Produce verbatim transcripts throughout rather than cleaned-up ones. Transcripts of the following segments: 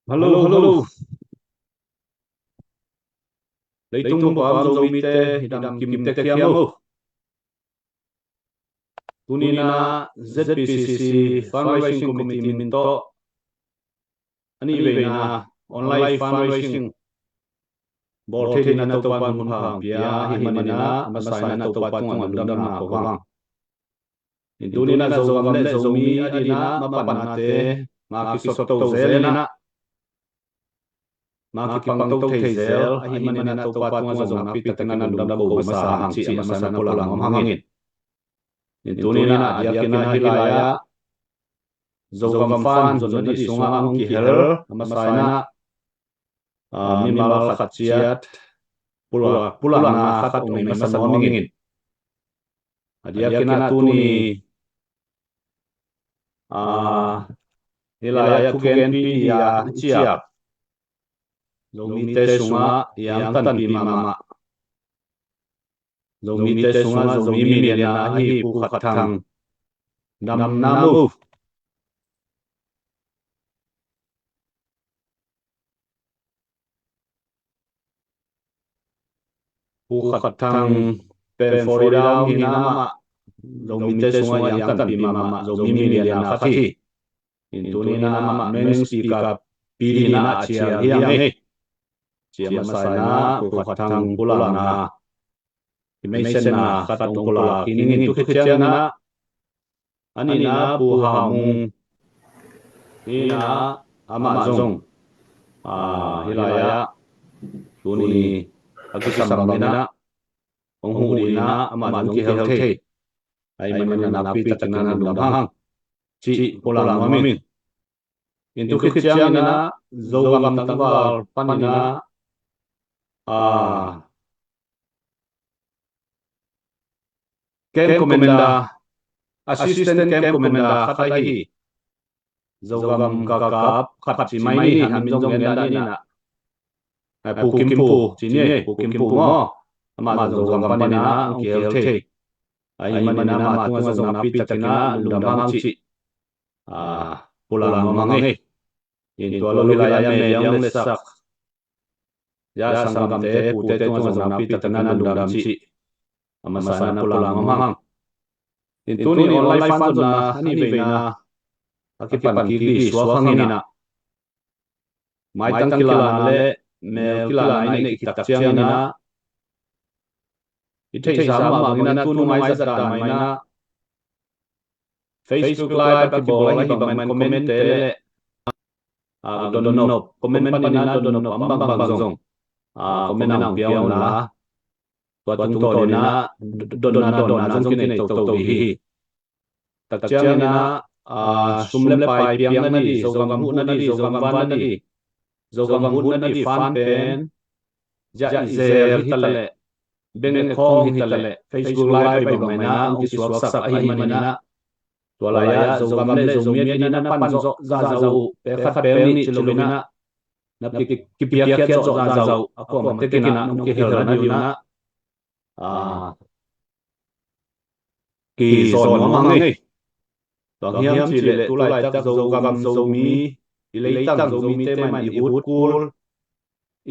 Hello, hello. Leitung bup a om Zomite, i dam kim tek hiam uh? Tuni in ah Z P C C Fundraising Committee min tawh a nihveina online fundraising bawl thei dingin ah Topa'n hun pha hong pia ahih manin ah, a masa in ah Topa tungah lungdamna ko hang. In tuni in ah Zogam le Zomi adingin ah mapannate ma kisot to zel in ah, ma kipang to thei zel ahih manin ah Topa tungah zong nakpi takin ah lungdam ko masa hang cih a masa in ah pulak nuam hang in. In tuni in ah a diakin ah hih lai-ah Zogam Fund zonna ding sungah hong kihel a masa in ah, ah, mimal khat ciat pulak, pulakna khat hong nei masa nuam ing in. A diakin ah tuni, ah, hih lai-ah thugenpi dingin i ciah Zomite sungah i angtanpi mahmah, Zomite sungah Zomi milianna ahi Pu Khat Thang, dam nam uh. Pu Khat Thang pen Florida hong hi in ah amah Zomite sungah i angtanpi mahmah Zomi milianna khat hi. In tuni in ah amah main speaker pi dingin ah a cial hi hang hi. Cih a masa in ah Pu Khat Thang pulakna, i meisenna khat hong pulak hi ning in, tu khit ciangin ah a nihna Pu Hau Mung hi in ah, amah zong, ah, hih lai-ah tuni a kisam bangin ah hong huh dingin ah amah zong kihel thei ahih manin ah nakpi takin ah lungdam hang cih pulak nuam ing. In tu khit ciangin ah Zogam tangval panin ah, ah, Camp Commander, Assistant Camp Commander khat ahi Zogam kakap khat ci mai ni, a min zong gen dah ni in ah, eh, Pu Kim Pu ci ni, Pu Kim Pu maw? Amah zong Zogam panin ah hong kihel thei ahih manin ah amah tungah zong nakpi takin ah lungdam hang cih, ah, pulak nuam hang hi. In tua lo hih lai-ah Mei Liang Letsak, ya sanggamte, pute tungah zong nakpi takin ah lungdam cih a masa in ah pulak nuam hang. In tuni online fund zonna a nihveina a kipan kik ding suak hang in ah, maitang kilahna le mel kilahna i neih khit tak ciangin ah, i theihsa mah bangin ah tu nung a i zat dan mah in ah Facebook Live a kibawl ahi bang mah in comment-te le, ah, donnop, comment panin ah donnop a om bangbang zong, ah, comment ah hong pia un la, tua tungtawn in ah donna, donna zong kinei toto hi hi. Tak ciangin ah, ah, sum le pai piang na ding, Zogam huh na ding, Zogam van na ding, Zogam huh na ding fund pen, zia i zel hi ta leh, bank account hi ta leh, Facebook Live a bang mah in ah hong kisuaksak ahih manin ah, tua lai-ah Zogam le Zomi adingin ah na pan zawh zahzah uh, pek khat pek nih ci lo in ah, na ki, kipiakkhiat zawh zahzah uh, a kuamah tek in ah nong kihel na ding un ah, ah, kizawn nuam hang ei. Bang hiam cih leh tu laitak Zogam Zomi, i leitang Zomite mah in i ut kul,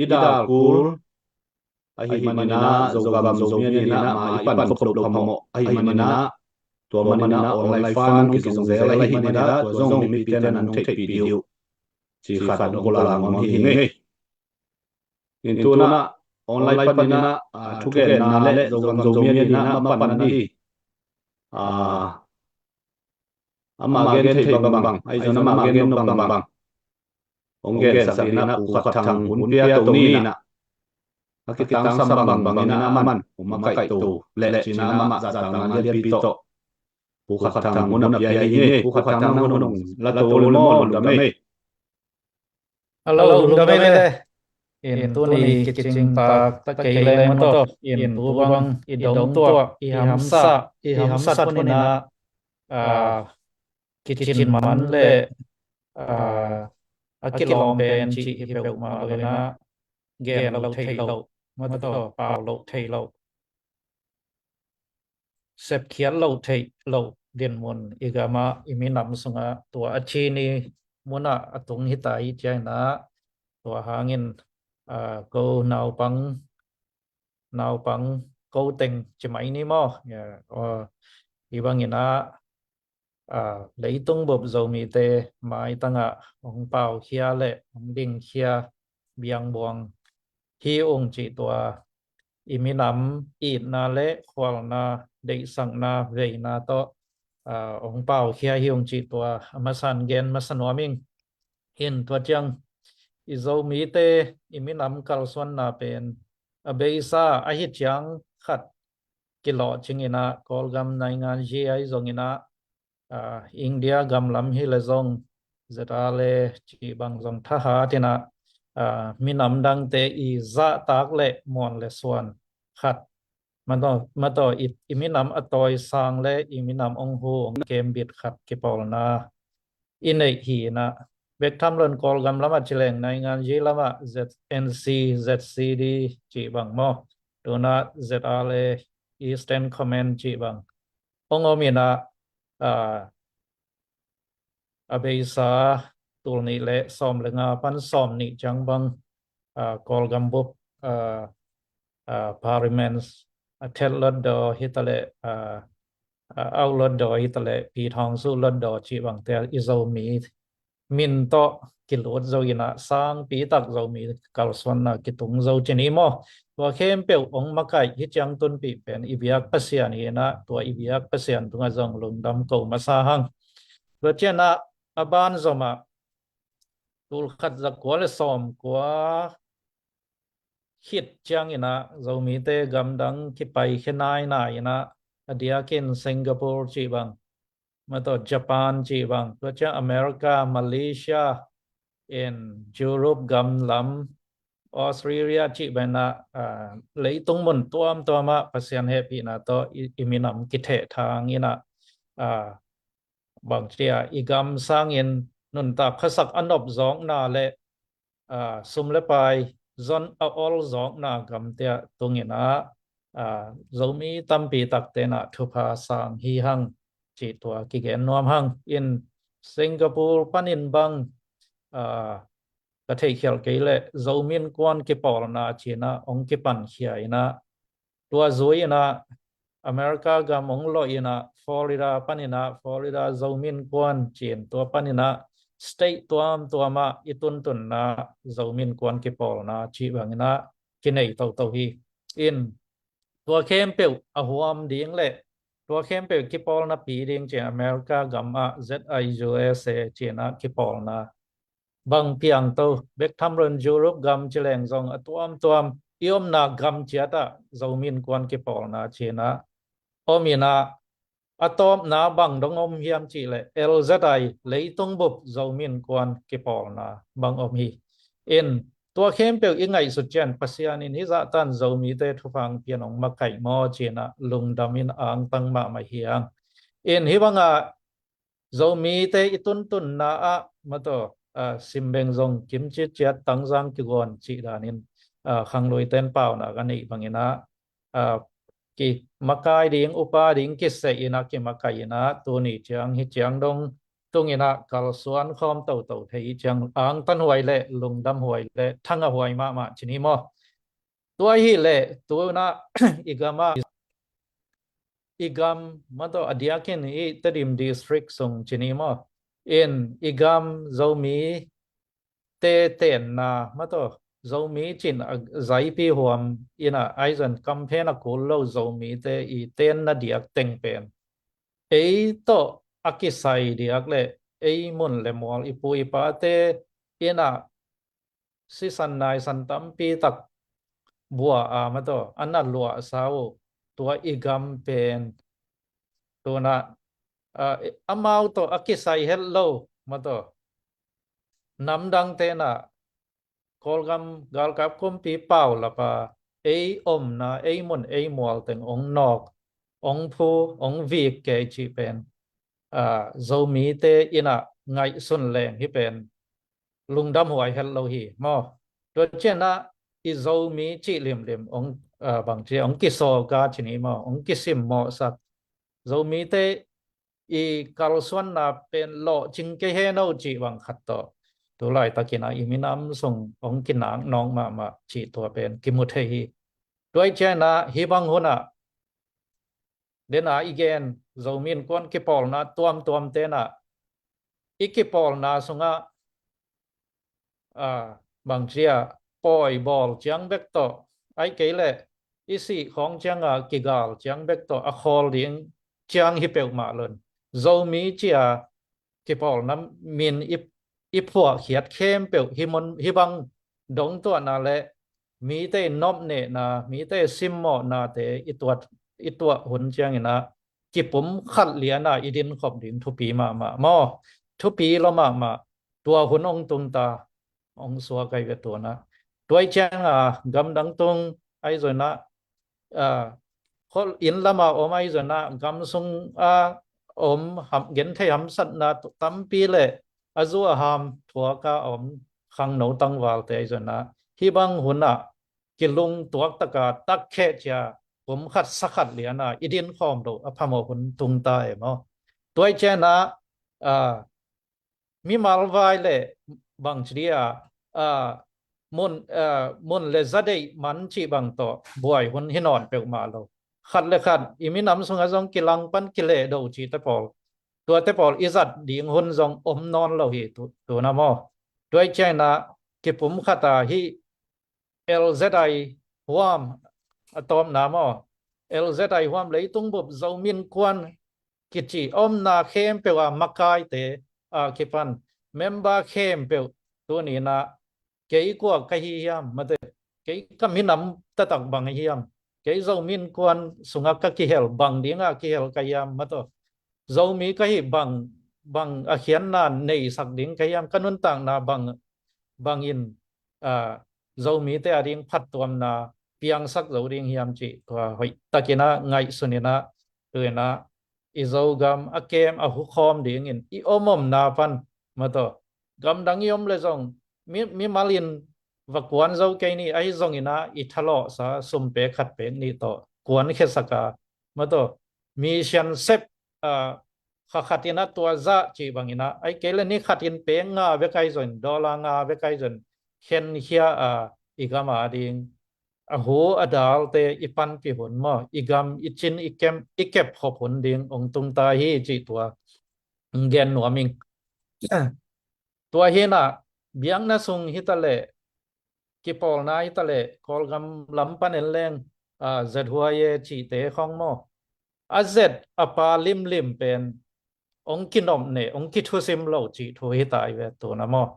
i dal kul ahih manin ah, Zogam Zomi adingin ah ma i pan khop loh phamawh ahih manin ah, tua manin ah online fund hong kizong zel ahih manin ah, tua zong mipite in ah nong theihpih dih uh, ci khat hong pulak nuam hi ing ei. In tu in ah online panin ah, ah, thugenna le Zogam Zomi adingin ah mapanna ding, ah, amah gen thei bangbang, ahi zongin amah gen nop bangbang hong gensak dingin ah Pu Khat Thang hun pia to ni in ah, a kitangsam bangbang in ah aman hong makaih to leh ci-in ah amah zahtakna lianpi tawh Pu Khat Thang hun a pia hi ni. Pu Khat Thang, nang hun hong la to le maw, lungdam ei. Hello, lungdam ei le. In tuni kicing tak ta kei leng maw tawh, in tu bang i dong tuak, i hamsat, i hamsat hun in ah, ah, kicin man le, ah, a kilawm pen cih hi peuhmah lo in ah, gen lo thei lo, maw tawh, pau lo thei lo, sepkhiat lo thei lo dinmun, i gam ah, i minam sungah tua a ci ni, munah a tung hita hi ciangin ah, tua hangin, ah, ko naupang, naupang ko teng ci mai ni maw? Ya, aw, hi bangin ah, ah, leitung bup Zomite maitangah hong paukhia le hong dingkhia biangbuang hi ung cih tua i minam itna le khualna, deihsakna, veina tawh, ah, hong paukhia hi ung cih tua a masan gen masa nuam ing. In tua ciang i Zomite i minam kalsuanna pen a beisa ahi ciang khat kilawhcing in ah Kawlgam naingan zi ahi zongin ah, ah, India gam lam hi le zong Z R A cih bang zong thahat in ah, ah, minam dangte i zahtak le muan le suan khat, mataw, mataw, i, i minam a tawisang le i minam ong hu ong kembit khat kipawlna i neih hi in ah, bek tham lon Kawlgam lamah ci leng naingan zi lamah Z N C, Z C D cih bang maw, tu in ah Z R A Eastern Command cih bang ong om in ah, ah, a beisa tul nih le sawm le nga pan sawm nih ciang bang, ah, Kawlgam bup, ah, ah, Parliament, ah, Thet Lotdaw hi ta le, ah, ah, Auk Lotdaw hi ta le, Pyi Thaung Su Lotdaw cih bangte i Zomi min tawh kilut zo in ah sangpi tak Zomi kalsuanna kitung zo ci ni maw? Tua khempeuh ong makaih hi ciang tunpih pen i biak Pasian hi in ah, tua i biak Pasian tungah zong lungdam ko masa hang. Tua ciang ah a ban zom ah tul khat za kua le sawm kua khit ciangin ah Zomite gamdang kipai khia nainai in ah, a diakin Singapore cih bang, mataw, Japan cih bang, tua ciang America, Malaysia, in Europe gam lam, Australia cih bang in ah, ah, leitung mun tuamtuam ah Pasian hehpihna tawh i, i minam kithehthang in ah, ah, bang ci a, i gam sangin nuntak khasak a nop zawkna le, ah, sum le pai zon a ol zawkna gamte ah tung in ah, ah, Zomi tampi takte in ah thupha sang hi hang cih tua kigen nuam hang. In Singapore panin bang, ah, ka theihkhialh kei leh Zomi Innkuan kipawlna ci in ah ong kipankhia in ah, tua zui in ah America gam ong lawh in ah Florida pan in ah, Florida Zomi Innkuan ci in, tua pan in ah state tuamtuam ah i tuntunna Zomi Innkuan kipawlna cih bang in ah kinei toto hi. In tua khempeuh a huam ding le tua khempeuh kipawlna pi ding ci in America gam ah Z I U S A ci in ah kipawlna bang piang to, bek tham lon Europe gam ci leng zong a tuamtuam i omna gam ciat ah Zomi Innkuan kipawlna ci in ah om in ah, a tawpna bang dong om hiam cih leh L Z I, leitung bup Zomi Innkuan kipawlna bang om hi. In tua khempeuh i ngaihsut ciang Pasian in hih zahtan Zomite thupha ong pia in ong makaih maw ci in ah lungdam in angtang mahmah hi hang. In hih bang ah Zomite i tuntunna ah, mataw, ah, simbeng zong kimci ciat tangzang kiguan cih danin, ah, khangluite in paunak a neih bang in ah, ah, kimakai ding, upa ding kiseh in ah, kimakai in ah, tuni ciang hih ciang dong tung in ah kalsuan khawm toto thei ciang angtanhuai le lungdamhuai le thangahuai mahmah ci ni maw? Tua hi leh tu in ah i gam ah, i gam, mataw, a diakin i Tedim District sung ci ni maw? In i gam Zomite tenna, mataw, Zomi ci in a zaipi huam in ah, ahi zongin kamphen a kul lo Zomite i tenna diak teng pen ei tawh a kisai diak le ei mun le mual, i pu i pate in ah sisan naisan tampi tak bua a, mataw, a na luahsa uh tua i gam pen tu in ah, ah, amau tawh a kisai het lo, mataw, namdangte in ah Kawlgam galkap kumpi paulap a ei omna, ei mun, ei mual teng ong nawk, ong phu, ong vik kei cih pen, ah, Zomite in ah ngaihsun leng hih pen lungdamhuai het lo hi maw? Tua ciang ah i Zomi cih limlim ong, ah, bang ci, ong kisawlka ci ni maw, ong kisimmawhsak. Zomite i kalsuanna pen lawhcing kei hen aw cih bang khat tawh tu laitakin ah i minam sung hong kinak nawk mahmah cih tua pen kimu thei hi. Tua i ciangin ah hih bang hun ah dena i gen Zomi Innkuan kipawlna tuamtuam ten ah i kipawlna sungah a, bangci a pawi bawl ciang bek tawh, ahih kei leh i sih khawng ciangah kigal ciang bek tawh a khawl ding ciang hi peuhmah lo in, Zomi ci a kipawlna min i, i phuahkhiat khempeuh hih mun, hih bang dongtuahna le mite i nopnehna, mite i simmawhnate i tuat, i tuah hun ciangin ah kipum khat lian a i dinkhop ding thupi mahmah maw? Thupi lua mahmah. Tua hun hong tungta, hong suak ahi ve tua in ah. Tua i ciang a gamdang tung ahi zongin ah, a, khol inn lam a om ahi zongin ah, gam sung a om ham, genthei hamsatna tampi le a zu a ham thuak a om khangno tangvalte ahi zongin ah, hih bang hun ah kilung tuak tak a tak kheh cia pum khat sa khat lian a i dinkhawm loh a phamawh hun tungta e maw? Tua i ciang ah, a, mimal vai le bangci a, a, mun, a, mun le za deih man cih bang tawh buai hun hi nawn peuhmah lo. Khat le khat i minam sungah zong kilang pan kilehdo cihte pawl, tuate pawl i zat ding hun zong om nawn lo hi tu, tu in ah maw? Tua i ciang ah kipum khat a hih L Z I huam a tawpna maw? L Z I huam, Leitung Bup Zomi Innkuan kici omna khempeuh a makaite a kipan member khempeuh tuni in ah kei kua ka hi hiam, mate, kei ka minam taktak bang hiam, kei Zomi Innkuan sungah ka kihel bang dingah kihel ka hiam, mate, Zomi ka hih bang, bang a khiatna neisak ding ka hiam, ka nuntakna bang, bangin, a, Zomite a ding phattuamna piangsak zo ding hiam cih tua hoih takin ah ngaihsun in ah, tu in ah i Zogam a kem a hukhawm dingin i om omna pan, mate, gamdang i om le zong mi, mimal in va kuan zo kei ni, ahi zongin ah i thalawhsa sum pek khat pek nih tawh kuan khiasak a, mate, mission sep, a, kha khat in ah tua zah cih bangin ah, ahih kei leh ni khat in pek nga bek ahi zongin, dollar nga bek ahi zongin khenkhia a, i gam a ding a hu a dalte i panpih hun maw, i gam i cin i kem, i kepkhop hun ding hong tungta hi cih tua gen nuam ing. Tua hi in ah biakna sung hi ta leh, kipawlna hi ta leh, Kawlgam lam pan en leng, a, Z H Y A cihte khawng maw, a Z a pa limlim pen hong kinopneh, hong kithusim lo cih thu hi ta hi ve tu in ah maw?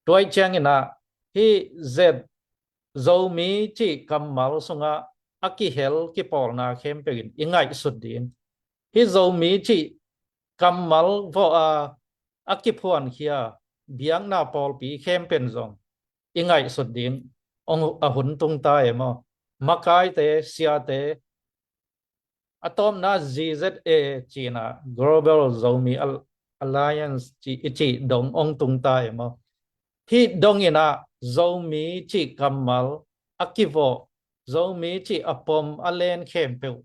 Tua i ciangin ah hih Z, Zomi cih kammal sungah a kihel kipawlna khempeuh in i ngaihsut ding, hih Zomi cih kammal vawh a, a kiphuankhia biakna pawlpi khempeuh zong i ngaihsut ding hong, a hun tungta e maw? Makaite, siate, a tawpna G Z A ci in ah, Global Zomi Al-, Alliance ci, i cih dong hong tungta e maw? Hih dong in ah Zomi cih kammal a kivawh, Zomi cih a pom a len khempeuh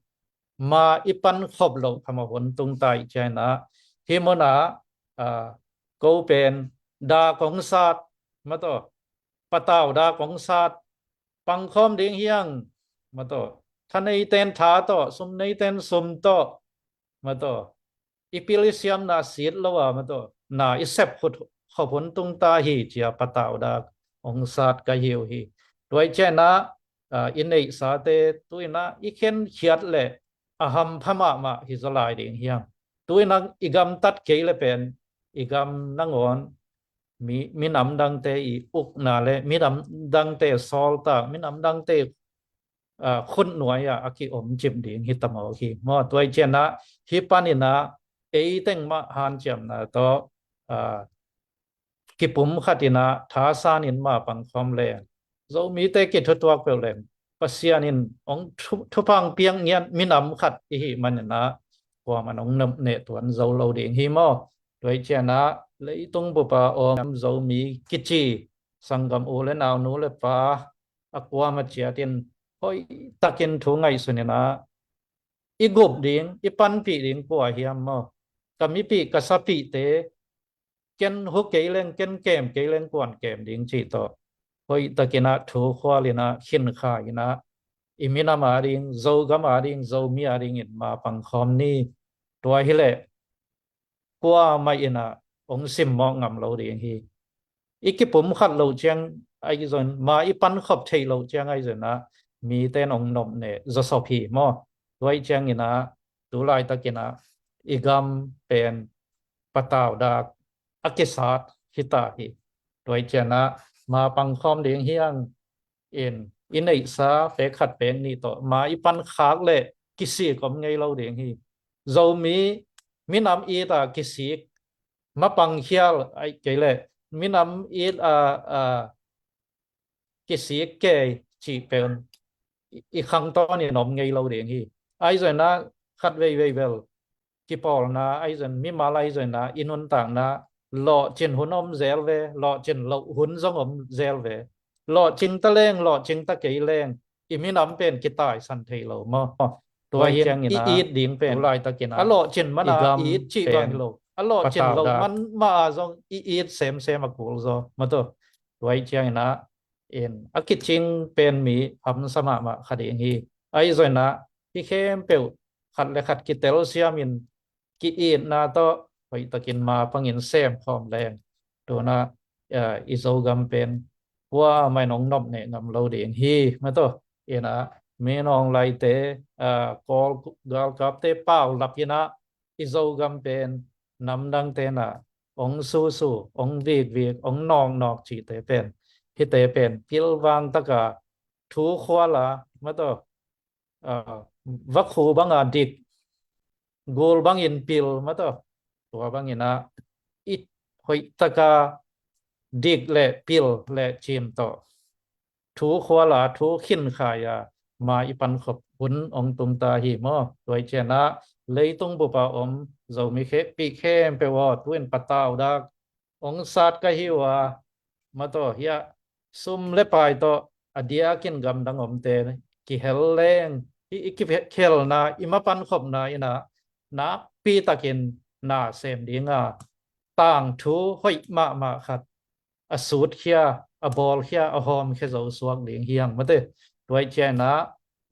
ma i pankhop loh phamawh hun tungta i ciang in ah, hih mun ah, a, ko pen dak hong sat, mate, patau dak hong sat, pangkhawm ding hi hang, mate, tha neite'n tha tawh, sum neite'n sum tawh, mate, i pil i siamna sit lo a, mate, na i sep khut khop hun tungta hi ci a patau dak hong sat ka hi uh hi. Tua i ciang in ah, a, i neihsate tu in ah i khenkhiat leh a hampha mahmah hi zaw lai ding hi hang. Tu in ah i gamtat kei leh pen i gam nangawn mi, minam dangte i ukna le minam dangte sawltak, minam dangte, a, khutnuai ah a kiomcip ding hi ta mawk hi maw? Tua i ciang in ah hih pan in ah ei teng mah hanciamna tawh, a, kipum khat in ah thasan in mah pangkhawm leng, Zomite kithutuak peuh leng, Pasian in hong thu-, thupha hong piak ngiat minam khat i hih man in ah kuamah in hong nopneh tuan zo lo ding hi maw? Tua i ciang in ah Leitung Bup a om Zomi kici sanggam u le nau, nu le pa, a kuamah ciat in hoih takin thu ngaihsun in ah i gup ding, i panpih ding kua hiam maw? ka mipih ka sapihte ken hu kei leng, ken kem kei leng, kuan kem ding cih tawh hoih takin ah thu khual in ah, khinkhai in ah, i minam ading, Zogam ading, Zomi adingin ma pangkhawm ni. Tua hileh kuamah in ah hong simmawh ngam lo ding hi. I kipum khat loh ciang ahi zongin, ma i pankhop theih loh ciang ahi zongin ah, mite in hong nopneh zawsop hi maw. Tua ahih ciangin ah, tu laitakin ah i gam pen patau dak a kisat hi ta hi. Tua ahih ciangin ah ma pangkhawm ding hi hang. In i neihsa pek khat pek nih tawh ma i pankhak leh kisik om ngei lo ding hi. Zomi minam it a kisik, ma pangkhial ahih kei leh minam it a, a, kisik kei cih pen i, i khangtawn in om ngei lo ding hi. Ahi zongin ah khat veivei bel kipawlna ahi zongin, mimal ahi zongin ah i nuntakna lawhcin hun om zel ve, lawhcin loh hun zong om zel ve. Lawhcing ta leng, lawhcing ta kei leng, i minam pen kitaisan thei lo maw. Tua hi ciangin ah i it ding pen tu laitakin ah a lawhcin man a it cih bang hi lo, a lawhcin loh man mah a zong i it semsem a kul zaw maw. Tua hi ciangin ah in a kicing pen mi hamsa mahmah kha ding hi. Ahi zongin ah hih khempeuh khat le khat kitelsiam in ki-itna tawh hoih takin ma pangin sem khawm leng, tu-in ah, ah, i Zogam pen kuamah in hong nopneh ngam lo ding hi maw. In ah Min Aung Hlaing te, ah, Kawl galkapte paulap in ah i Zogam pen namdangte in ah hong susu, hong vikvik, hong nawknawk cihte pen, hihte pen pilvang taka thu khual a maw, ah, vakhu banga dik, gul bangin pil maw. Tua bangin ah i hoih taka dik le pil le cim tawh thu khual a, thu khinkhai a, ma i pankhop hun hong tung ta hi maw. Tua hi ciangin ah leitung bup a om Zomi khempeuh aw, tu-in patau dak hong sat ka hi uh a maw, hih sum le pai tawh a diakin gamdang omte kihel leng, i, i kikhelna, i ma pankhopna in ah nakpi takin na sem ding a, tangthu hoih mahmah khat a sutkhia, a bawlkhia, a hawmkhia zo suak ding hi hang maw. Tua hi ciangin ah,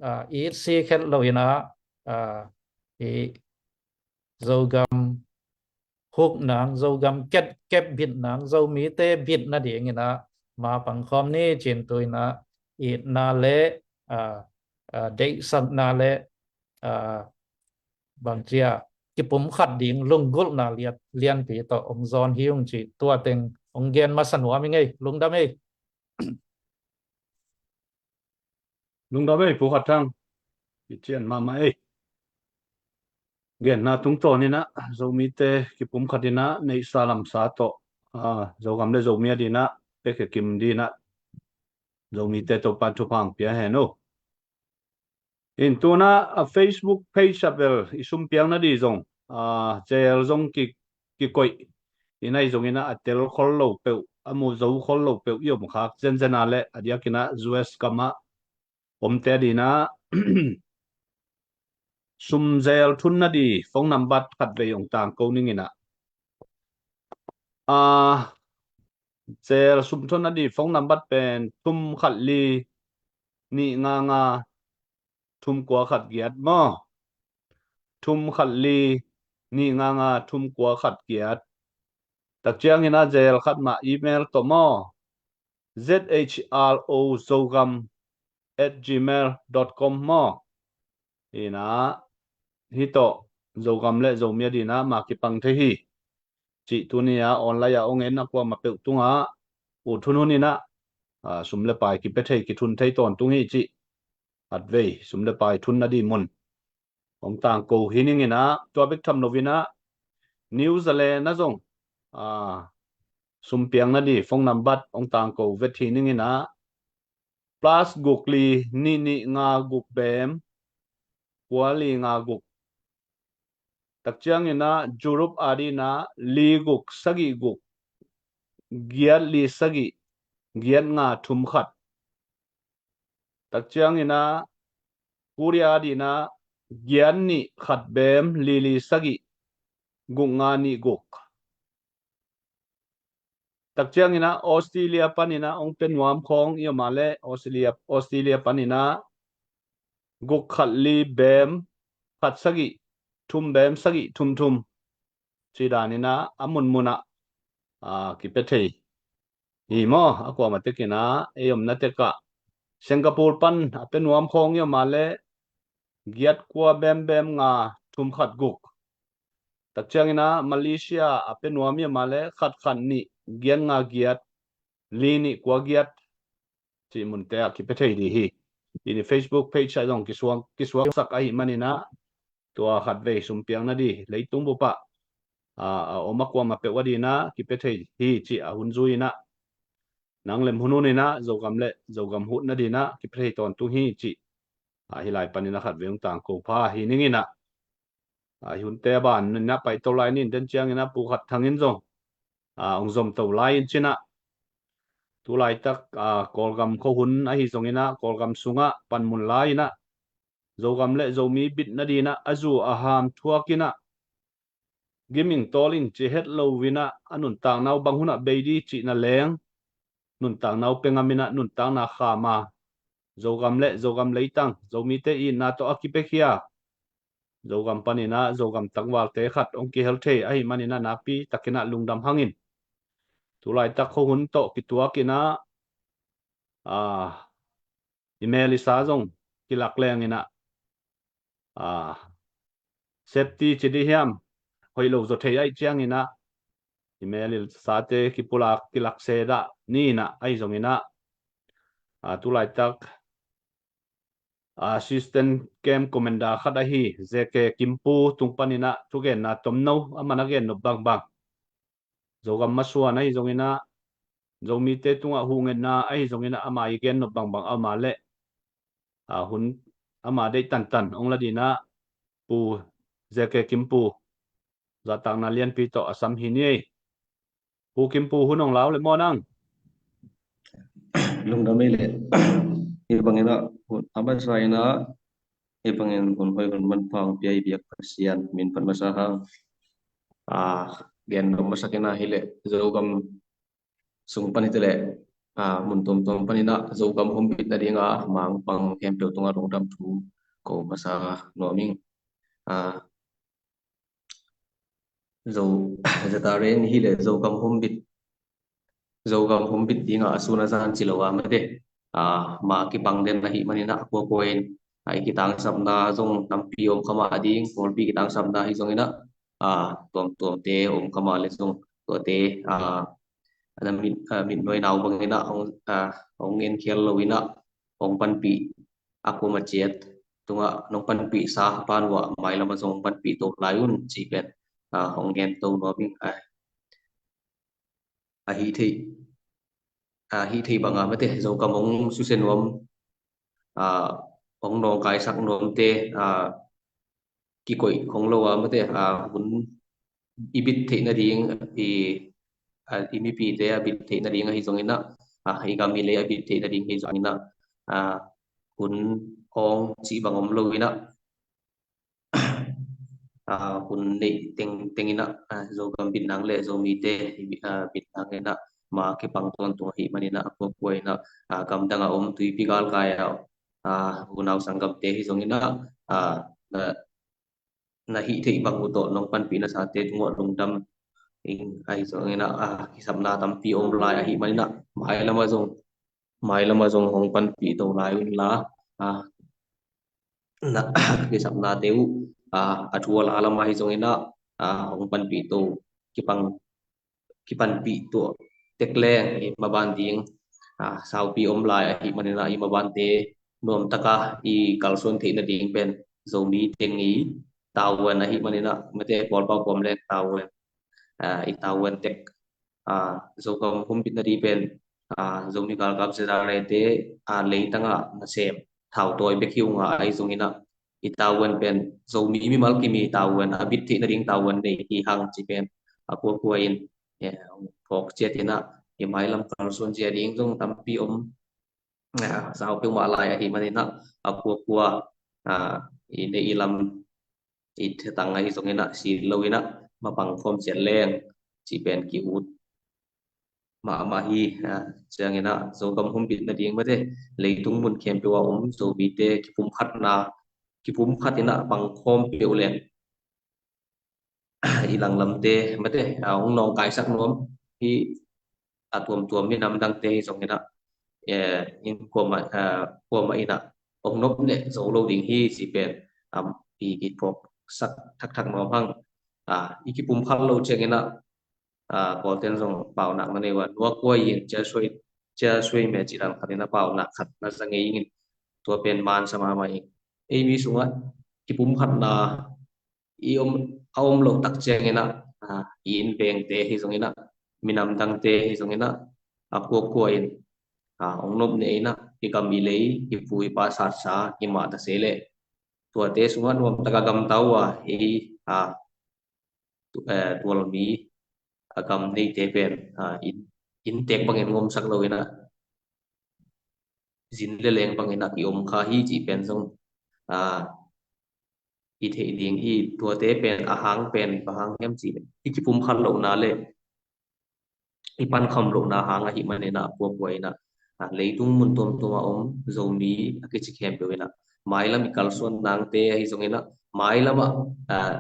ah, i it si khet lo in ah, ah, i Zogam huk nang, Zogam kep, kep bit nang, Zomite bit nading in ah ma pangkhawm ni ci-in tu-in ah itna le, ah, ah, deihsakna le, ah, bangci a kipumkhat ding lunggulhna liat, lianpi tawh hong zawn hi ung cih tua teng hong gen masa nuam ing ei. Lungdam ei. Lungdam ei, Pu Khat Thang. Kician mahmah ei. Genna tungtawn in ah Zomite kipumkhat in ah neihsa lamsa tawh, ah, Zogam le Zomi ading in ah pekhe kim ding in ah Zomite Topa'n thupha hong pia hen aw. In tu-in ah a Facebook page ah bel i sum piakna ding zong, ah, zel zong ki, kikoih in, ahi zongin ah a tel khol lo peuh, a mu zo khol lo peuh i om khak zenzen a leh, a diakin ah U S gam ah omte ading in ah sum zel thunna ding phone nambat khat vei hong tangko ning in ah. Ah, zel sum thunna ding phone nambat pen thum khat li nih nga nga thum kua khat giat maw. Thum khat li nih nga nga thum kua khat giat. Tak ciangin ah zel khat mah email tawh maw, Z H R O Zogam at gmail dot com maw. In ah hih tawh Zogam le Zomi ading in ah ma kipang thei hi cih tuni a online ah hong en a kuamah peuh tungah ut hunhun in ah, ah, sum le pai kipia thei, kithun thei tawntung hi cih khat vei sum le pai thunna ding mun hong tangko hi ning in ah, tua bek tham lo in ah New Zealand ah zong, ah, sum piakna ding phone nambat hong tangko vet hi ning in ah, plus guk li nih nih nga guk bem kua li nga guk. Tak ciangin ah Europe ading in ah li guk sagih guk giat li sagih giat nga thum khat. Tak ciangin ah Korea ading in ah giat nih khat bem li li sagih guk nga nih guk. Tak ciangin ah Australia panin ah hong pia nuam khawng i om a leh Australia, Australia panin ah guk khat li bem khat sagih thum bem sagih thum thum, ci danin ah a munmun ah, ah, kipia thei hi maw. A kuamah tekin ah ei omna tekah Singapore pan a pia nuam khawng i om a leh giat kua bem bem nga thum khat guk. Tak ciangin ah Malaysia a pia nuam i om a leh khat khat nih giat nga giat li nih kua giat, cih munte ah kipia thei dih hi. Tuni Facebook page ah zong kisuak, kisuaksak ahih manin ah tua khatvei sumpiang nading leitung bup ah, ah, a om a kuamah peuh a dingin ah kipia thei hi, cih a hun zui-in ah nang lem hunhun in ah Zogam le Zogam huh nadingin ah kipia thei tawntung hi, cih, ah, hih lai panin ah khatvei hong tangko pha hi ning in ah. Ah, hih hunte a ban in ah paito lai ni, den ciangin ah Pu Khat Thang in zong, ah, hong zom to lai in cin ah, tu laitak, ah, Kawlgam khuahun ahi zongin ah Kawlgam sungah panmun lai in ah Zogam le Zomi bit nadingin ah a zu a ham thuak in ah giming tawl in ci het lo in ah a nuntakna uh bang hun ah bei ding cihna leng nuntakna uh pia ngam in ah nuntakna kham a, Zogam le Zogam leitang Zomite itna tawh a kipiakhia Zogam panin ah Zogam tangvalte khat hong kihel thei ahih manin ah nakpi takin ah lungdam hang in. Tu laitak khuahun tawh kituak in ah, ah, i mel i sa zong kilak leng in ah, ah, safety ci dih hiam, hoih lo zaw thei ahih ciangin ah i mel i sate kipulak kilak se dah ni in ah, ahi zongin ah, ah, tu laitak, ah, Assistant Camp Commander khat ahi J K Kimpu tung panin ah thugenna tomno a man a gen nop bangbang, Zogam masuan ahi zongin ah, Zomite tungah huhngetna ahi zongin ah ama i gen nop bangbang a om a leh, ah, hun ama deih tantan hong la dingin ah Pu J K Kimpu zahtakna lianpi tawh a sam hi ni ei. Pu Kimpu, hun hong lau le maw nang. Lungdam ei le. Hih bangin ah hun a masa in ah, hih bangin hun hoih hun manpha hong pia i biak Pasian min phat masa hang. Ah, gen nop masak in ah hi le Zogam sung pan hi ta leh, ah, mun tuamtuam panin ah Zogam humbit nading a mang pang khempeuh tungah lungdam thu ko masa nuam ing. Ah, Zo, Z R A in hi le Zogam humbit, Zogam humbit ding a sun a zan ci lo a mate, ah, ma kipang den ahih manin ah kuakua in, ah, i kitangsapna zong tampi om kha mah ding, pawlpi kitangsapna hi zongin ah, ah, tuamtuamte om kha mah le zong tuate, ah, a na mit, ah, mitnuaina uh bangin ah hong, ah, hong en khial lo in ah hong panpih a kuamah ciat tungah nong panpihsa pan uh ah mailam ah zong hong panpih to lai un cih pen, ah, hong gen to nuam ing. Ah, a hih theih, a hih theih banga mate Zogam hong susia nuam, ah, hong nawngkaisak nuamte, ah, kikoih khong lo a mate, ah, hun i bit theih nading, i, ah, i mipite a bit theih nading ahi zongin ah, ah, i gam i lei a bit theih nading ahi zongin ah, ah, hun awng cih bang om lo in ah, ah, hun neih tengteng in ah, ah, Zogam bit nang le Zomite, ah, bit nang in ah ma kipang tawntung ahih manin ah kuakua in ah, ah, gamdang a om tuipi galkai a, ah, unau sanggamte hi zongin ah, ah, na, na hih theih bang uh tawh nong panpih nasate tungah lungdam ing. Ahi zongin ah, ah, kisapna tampi om lai ahih manin ah mailam ah zong, mailam ah zong hong panpih to lai un la, ah, na, kisapnate uh, ah, a thu a la lam ahi zongin ah, ah, hong panpih to, kipang, kipanpih to tek leng i maban ding, ah, saupi om lai ahih manin ah i mabante nuamtaka i kalsuan theih nading pen Zomi teng i tavuan ahih manin ah mate pawlpau pawm leng tavuan, ah, i tavuan tek, ah, Zogam humbit nading pen, ah, Zomi galkap Z R A te, ah, leitangah nasem thautawi bek hi ung a, ahi zongin ah i tavuan pen Zomi mimal kim i tavuan a bit theih nading tavuan nei hi hang cih pen a kuakua in, eh, phawk ciat in ah i mailam kalsuan zia ding zong tampi om, ah, sau peuhmah lai ahih manin ah a kuakua, ah, i neih i lam i thetang ahi zongin ah si lo in ah, mapang khawm ciat leng cih pen ki-ut mahmah hi. Ciangin ah Zogam humbit nading mate, leitung mun khempeuh a om Zomite kipumkhatna, kipumkhat in ah pang khawm peuh leng i langlamte mate, hong nawngkaisak nuam hi. A tuamtuam minam dangte hi zongin ah, in kuamah, kuamah in ah hong nop neh zo lo ding hi cih pen i, i phawksak thakthak nuam hang. I kipumkhat lo ciangin ah, Kawlten zong paunak na nei uh a, nuak kuai in cia suai, cia suai me cih dan khat in ah paunak khat na za ngei ing in, tua pen mansa mahmah ing. Ei mi sungah kipumkhatna i om, a om loh tak ciangin ah, i innvengte hi zongin ah, minam dangte hi zongin ah, a kuakua in hong nop neh in ah i gam i lei, i pu i pa satsa i mah ta se leh, tuate sungah nuamtak a gamta uh a, ei, tualmi a gam neite pen inn, inntek bangin ngomsak lo in ah, zin le leng bangin ah ki om kha hi cih pen zong i theih ding hi. Tuate pen a hang pen bang hang hiam cih leh, i kipumkhat lohna le i pankham lohna hang ahih manin ah, a kuakua in ah, leitung mun tuamtuam a om Zomi a kici khempeuh in ah, mailam i kalsuan nangte ahi zongin ah, mailam ah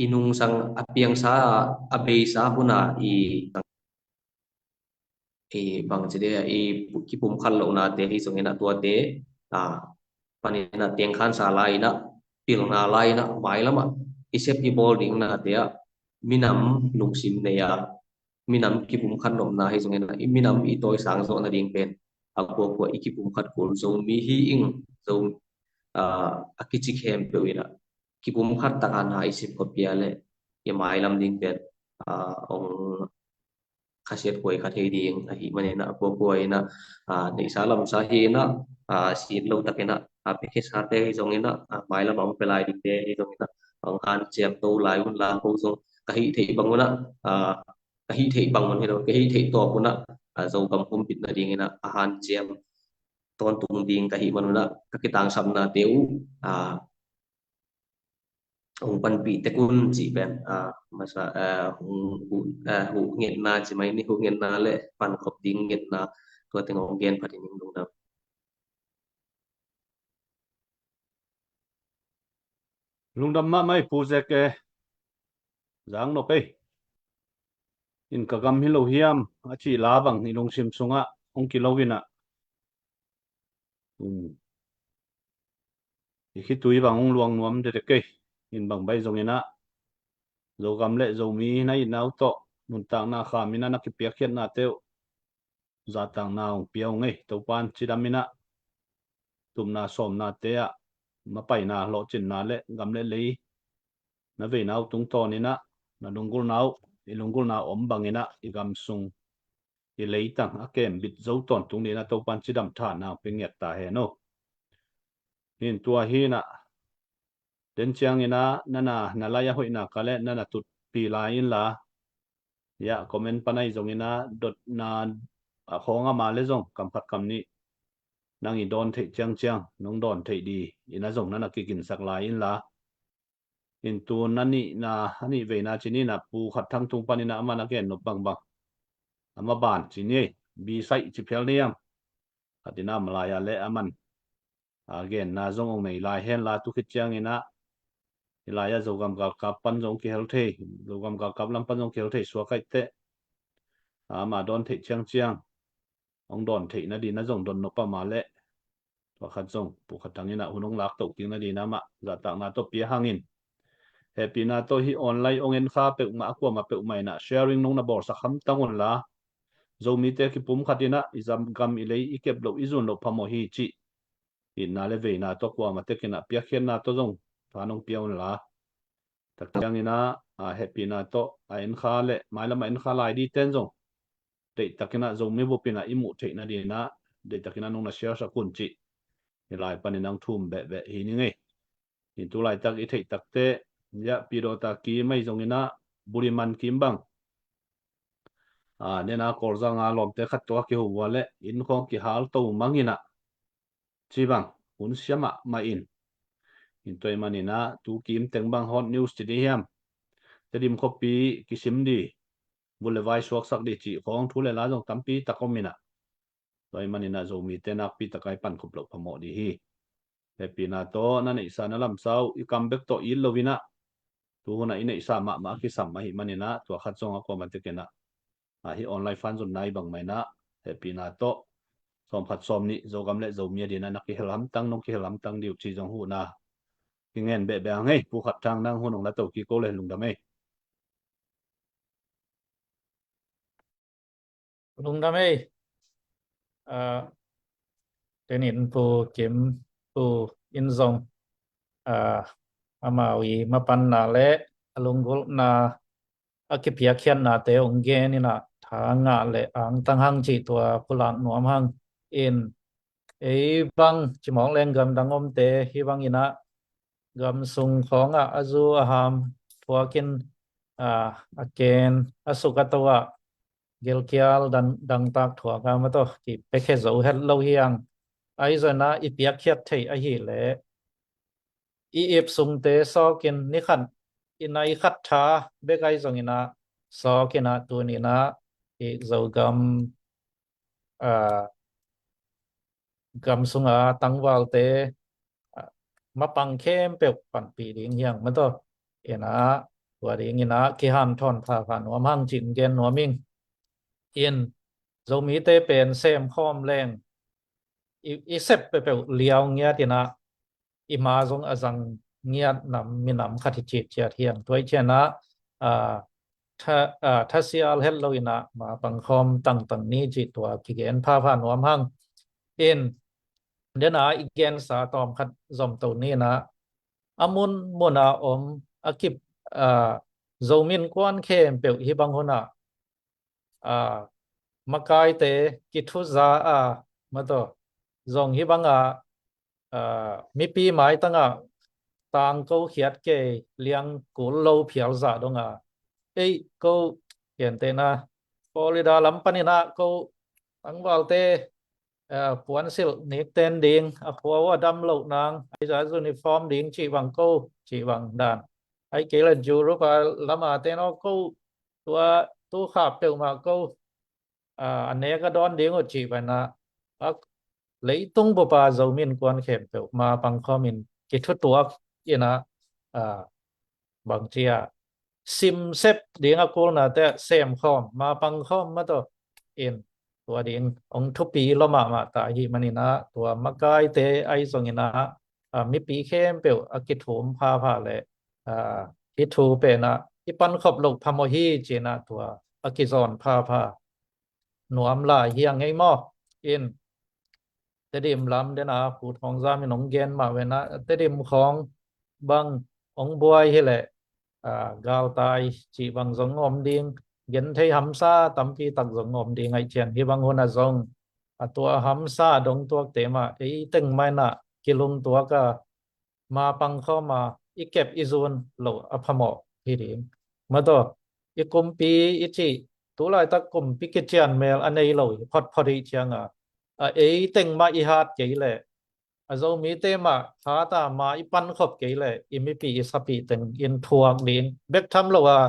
i nungsang a piangsa, a beisa hun a i, i bangci dia, i kipumkhat lohnate hi zongin ah, tuate panin ah tengkhansa lai in ah, pilna lai in ah, mailam ah i sep i bawl ding nate ah minam lungsim nei a, minam kipumkhat nopna hi zongin ah, i minam i tawisang zawh nading pen a kuakua i kipumkhat kul, Zomi hi ing, Zo a kici khempeuh in ah kipumkhat tak a na i sep khawm pia leh i mailam ding pen hong khasiat kuai kha thei ding ahih manin ah, a kuakua in ah neihsa lamsa hi in ah, sit lo takin ah, a piakhiasate hi zongin ah, mailam a hong pia lai dingte hi zongin ah, hong hanciam to lai un la, ko zong ka hih theih bang un ah, ka hih theih bang un hi lo, ka hih theih tawp un ah, Zogam humbit nadingin ah a hanciam tawntung ding ka hih man un ah, ka kitangsapnate uh hong panpih tek un cih pen, masa, huh ngetna ci mai ni, huh ngetna le pankhop ding ngetna, tua teng hong gen phat in ing. Lungdam. Lungdam mahmah ei Pu Zek e. Zang nop ei. In ka gam hi lo hiam a cih la bang i lungsim sungah hong kilo in ah, i khitui bang hong luang nuam dekdek kei. In bang baih zongin ah, Zogam le Zomi na itna uh tawh nuntakna kham in ah na kipiakkhiatnate uh zahtakna hong pia ung ei. Topa'n cidam in ah, tupna sawmnate ah mapaina, lawhcinna le gam le lei na veina uh tungtawn in ah, na lunggulhna uh, i lunggulhna om bangin ah, i gam sung, i leitang a kembit zo tawntung dingin ah Topa'n cidam, thahna hong pia ngiat ta hen aw. Hin tua hi in ah, den ciangin ah na na, na lai a hoihna ka le na na tutpi lai inla, ya, comment pan ahi zongin ah dotna a khawng a ma le zong kam khat kam nih nang i dawn theih ciangciang nong dawn theih ding in ah zong na na kiginsak lai inla. In tu na nihna, a nih veina ci ni in ah, Pu Khat Thang tung panin ah aman a gen nop bangbang, ama ban ci ni ei, B side ci phial ni hiam? Khat in ah malai a le aman a genna zong hong nei lai henla, tu khit ciangin ah hih lai ah Zogam galkap pan zong kihel thei, Zogam galkap lam pan zong kihel thei suak ahih teh, ama dawn theih ciangciang hong dawn theih nadingin ah zong dot nop a ma le, tua khat zong Pu Khat Thang in ah hun hong lak toh kik nadingin ah amah zahtakna tawh pia hangin, hehpihna tawh hih online hong en kha peuhmah, a kuamah peuhmah in ah sharing nong na bawlsak hamtang unla, Zomite kipumkhat in ah i zam gam i lei i kep loh, i zun loh phamawh hi cih itna le veina tawh kuamah tek in ah piakkhiatna tawh zong tha nong pia unla. Tak ciangin ah, a hehpihna tawh a en kha le mailam a en kha lai dingten zong deihtakin ah Zomi bup in ah i muh theih nadingin ah deihtakin ah nong na share sak un cih hih lai panin ah hong thum behbeh hi ning ei. Hi tu laitak i theih tak teh, ya, Pi Dawta Kim ahi zongin ah, Buliman Kim bang, a, nena Kawlzang a lawmte khat tawh a kiho uh a le, inn khawng kihal to mang in ah, ci bang hun sia mahmah in. Hi tua ahih manin ah tu kim teng bang hot news ci ding hiam? Tedim khuapi kisim di, vun le vai suaksak di cih khawng thu le la zong tampi tak om inah, tua ahih maninah Zomite nakpi taka i pankhop loh phamawh di hi. Hehpihna tawh na neihsa na lamsa uh i kam bek tawh it lo inah, tu hunah i neihsa mahmah a kisam ahih maninah tua khat zong a kuamah tekinah, a, hih online fan zonna i bangmah inah hehpihna tawh sawmkhat sawmnih Zogam le Zomi a dinah na kihel hamtang, nong kihel hamtang di uh cih zong huhna kingen behbeh hang ei. Pu Khat Thang, nang hun hong la to kik o le, lungdam ei. Lungdam ei. Ah, tenin Pu Kim, Pu in zong, ah, amau i mapanna le a lunggulhna, a kipiakkhiatnate hong gen inah, tha ngah le angtang hang cih tua pulak nuam hang. In, ei bang cimawk leng gamdang omte hih bang inah, gam sung khawngah a zu a ham thuakin, a, a ken a suk a to ah gilkial dang, dangtak thuak a, ma tawh kipiakhia zo het lo hi hang. Ahi zongin ah i piakkhiat theih ahih leh i ip sungte sawkin, ni khat i nai khat tha bek ahi zongin ah sawkin ah, tuni inah i Zogam, a, gam sunga tangvalte, a, mapang khempeuh panpih ding hi hang, ma tawh. Inah, tua ding inah kihanthawn phapha nuam hang cih gen nuam ing. In, Zomite pen semkhawm leng i, i sep peuhpeuh liau ngiat inah, i ma zong a zang ngiat nam, minam khat hi citciat hi hang. Tua ahih ciangin ah, a, tha, a, thasial het lo inah mapang khawm tangtang ni cih tua kigen phapha nuam hang. In, den a i gensa tawm khat zom to ni inah, a mun mun a om a kip, a, Zomi innkuan khempeuh hih bang hunah, a, makaite kithuza a, ma tawh, zong hih bang a, a, mipi maitang ah tangko khiat kei, liang kul lo phial zah dong a, ei, ko, gentehna, Florida lam panin ah ko tangvalte, a, puansilh nikten ding, a khua uh a dam loh nang, ahi zah uniform ding cih bang ko, cih bang dan. Ahih kei leh Europe a lam a te naw ko, tua tu khap peuhmah ko, a, a nek a dawn ding uh cih bang inah, a, leitung bup a Zomi innkuan khempeuh mapang khawm in kithutuak inah, a, bang ci a, simsep ding a kulnate ah semkhawm, mapang khawm, ma tawh. In, tua ding hong thupi lua mahmah ta ahih manin ah, tua makaite ahi zongin ah, a, mipi khempeuh a kithum phapha le, a, hih thu pen ah i pankhop loh phamawh hi ci-in ah tua a kizawn phapha nuam lai hi hang ei maw. In, Tedim lam den a Pu Thawng Zam in hong gen mah ven ah, Tedim khawng bang hong buai hi leh, a, galtai cih bang zong om ding, genthei hamsa tampi tak zong om ding ahih ciang, hih bang hun ah zong, a, tua hamsa a dong tuakte mah ei teng mah in ah kilungtuak a, mapang khawm a i kep i zun loh a phamawh hi ding, ma tawh. I kumpi i cih, tu laitak kumpi kician mel a nei lo hi photphot ahih ciang a, a, ei teng mah i hat kei leh, a, Zomite mah hat a, ma i pankhop kei leh, i mipi i sapi teng in thuak ding bek tham lo a,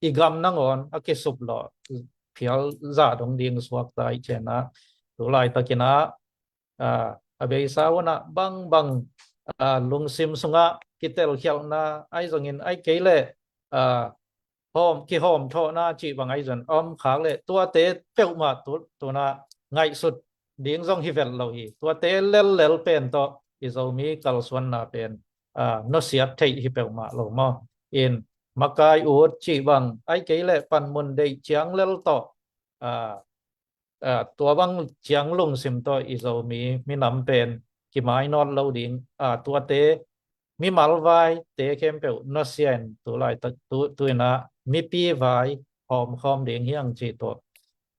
i gam nangawn a kisup lawh phial zah dong ding suak ta ahih ciang ah, tu laitakin ah, a, a beisa hun ah bangbang, a, lungsim sungah kitelkhialhna ahi zongin, ahih kei leh, a, hawm, kihawmthawhna cih bang ahi zongin om khak leh, tuate peuhmah tu, tu-in ah ngaihsut ding zong hi vet lo hi. Tuate lellel pen tawh i Zomi kalsuanna pen, a, nusiat theih hi peuhmah lo maw. In, makai ut cih bang, ahih kei leh panmun deih ciang lel tawh, a, a, tua bang ciang lungsim tawh i Zomi minam pen kimainawt lo ding, a, tuate mimal vaite khempeuh nusia in tu laitak, tu, tu-in ah mipi vai hawmkhawm ding hi hang cih tawh,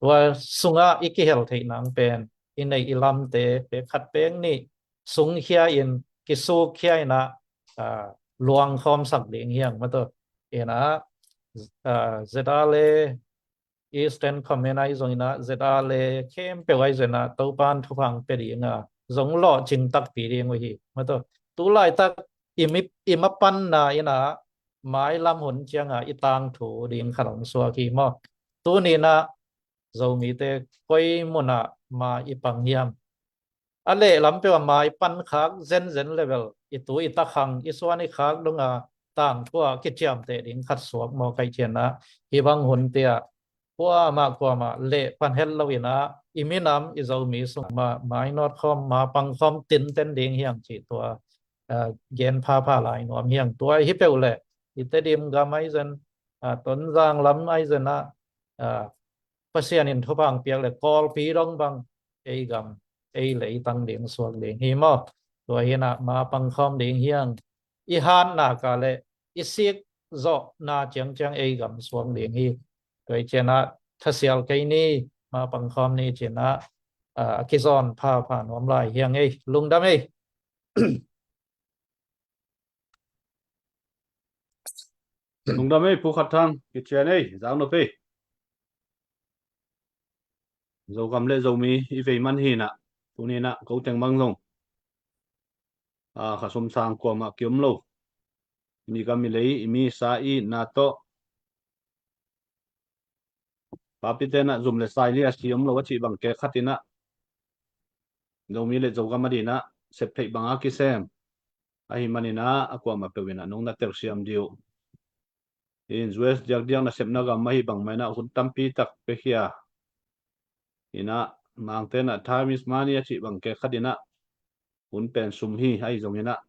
tua sungah i kihel theih nang pen i neih i lamte pek khat pek nih sungkhia in, kisukkhia in ah, a, luangkhawmsak ding hi hang, ma tawh. In ah, a, Z R le Eastern Command ahi zongin ah, Z R le khempeuh ahi zongin ah, Topa'n thupha hong pia ding a, zong lawhcing takpi ding uh hi, ma tawh. Tu laitak i mi, i mapanna in ah, mailam hun ciangah i tangthu ding khat hong suak hi maw. Tuni-in ah Zomite koi munah ma i pang hiam? A lehlam peuh ah ma i pan khak zenzen level, i tu i ta khang, i suan i khak dong a tangthu ah kiciamteh ding khat suak maw, ka cih ciangin ah hih bang hunte ah kuamah kuamah leh pan het lo-in ah i minam i Zomi sung mah ma i nawt khawm, ma pang khawm tinten ding hi hang cih tua, ah, gen phapha lai nuam hi hang. Tua hi peuh leh i Tedim gam ahi zen, ah, Tonzang lam ahi zen ah, ah, Pasian in thupha hong piak leh Kawlpi dong bang ei gam, ei leitang ding suak ding hi maw. Tua hi-in ah ma pang khawm ding hi hang. I hatna ka leh i sik zawhna ciangciang ei gam suak ding hi. Tua hi ciangin ah thasial kei ni, ma pang khawm ni ci-in ah, ah, a kizawn phapha nuam lai hi hang ei. Lungdam ei. Lungdam ei, Pu Khat Thang, kician ei, zang nop ei. Zogam le Zomi i vei man hi-in ah, tuni-in ah ko teng bang zong, ah, kha sum sang kuamah ki-om lo. I mi gam i lei, i mi sa i na tawh papite in ah zum le sai li a si om lo a cih bang kei khat in ah, Zomi le Zogam a dingin ah sep theih bang a kisem ahih manin ah a kuamah peuh in ah nong na telsiam dih uh. In U S diakdiak nasepna gam ahih bang mah in ah hun tampi tak piakhia in ah, Mangte in ah time is money a cih bang kei khat in ah hun pen sum hi. Ahi zongin ah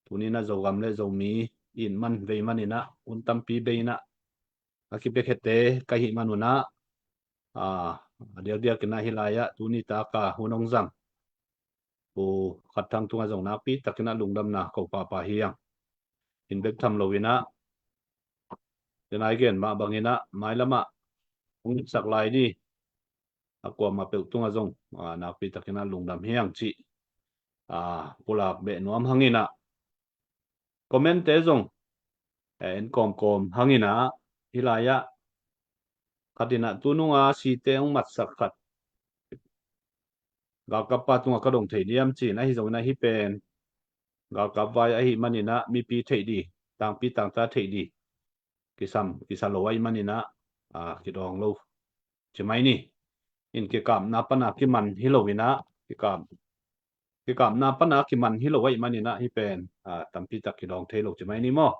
tuni-in ah Zogam le Zomi in man vei manin ah hun tampi bei in ah a kipiakhete ka hih man un ah, a, a diakdiak in ah hih lai-ah tuni tak a hun hong zang Pu Khat Thang tungah zong nakpi takin ah lungdamna ko pahpah hi hang. In bek tham lo-in ah, tu-in ah i gen mah bangin ah mailam ah hong sak lai ni a kuamah peuh tungah zong, a, nakpi takin ah lungdam hi hang cih, a, pulak beh nuam hangin ah comment-te zong, eh, en kawmkawm hangin ah hih lai-ah khat in ah tunung a site hong matsak khat galkap pa tungah ka dong thei diam ci-in, ahi zongin ah hih pen galkap vai ahih manin ah mipi theih ding, tangpi tangta theih ding kisam, kisa lo ahih manin ah, a, kidawng lo ci mai ni. In kikapna pan a kiman hi lo-in ah, kikap, kikapna pan a kiman hi lo ahih manin ah hih pen, a, tampi tak kidawng thei lo ci mai ni maw.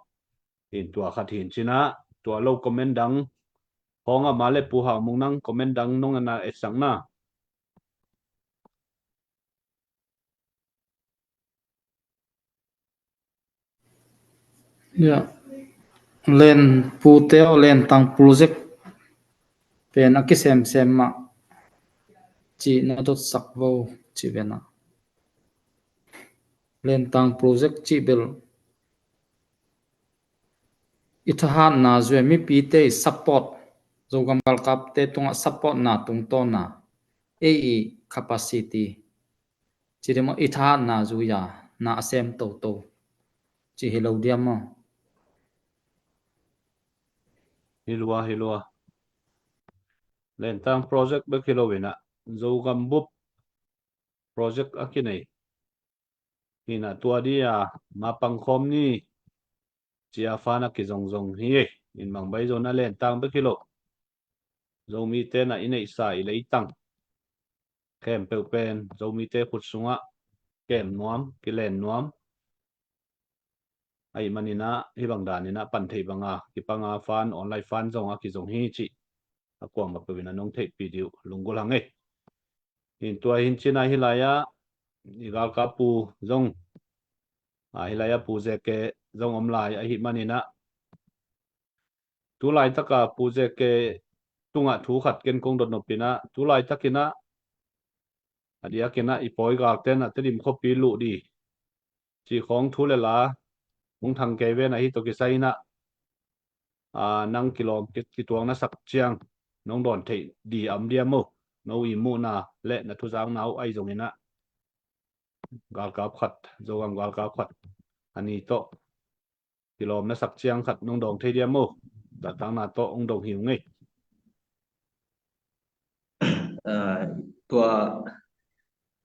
In tua khat hi-in ci-in ah, tua lo comment dang hong a mah leh Pu Hau Mung, nang comment dang nong na etsak na. Ya. Len pute aw, Lentang project pen a kisemsem mah cih na dotsak vo cih ve na. Lentang project cih bel i thahatna zui a, mipite i support, Zogam galkapte tungah supportna tungtawna, ei i capacity ci diam aw, i thahatna zui a na a sem toto ci hi lo diam aw? Hi lua, hi lua. Lentang project bek hi lo-in ah Zogam bup project a kinei hi-in ah, tua ding a ma pang khawm ni ci a fan a kizongzong hi. In bang bai zong a Lentang bek hi lo, Zomite in ah i neihsa i leitang khempeuh pen Zomite khut sungah kem nuam, kilen nuam ahih manin ah, hih bang danin ah pan theih bang a kipang a fan, online fan zong a kizong hi cih a kuamah peuh in ah nong theihpih ding uh lunggulh hang ei. In tua hi-in ci-in ah hih lai-ah i galkap pu zong, a, hih lai-ah Pu Zeke zong om lai ahih manin ah, tu laitak a Pu Zeke tungah thu khat ken kong dot nop in ah, tu laitakin ah a diakin ah i pawi galte in ah Tedim khuapi luh ding cih khawng thu le la hong thang kei ven ahi tawh kisai in ah, a, nang kilawm ki-, kituak na sak ciang nong dawn theih ding a om diam aw? No i muhna le na thuzakna uh ahi zongin ah, galkap khat, Zogam galkap khat a ni tawh kilawm na sak ciang khat nong dawng thei diam aw? Zahtakna tawh hong dong hi ung ei. Ah, tua,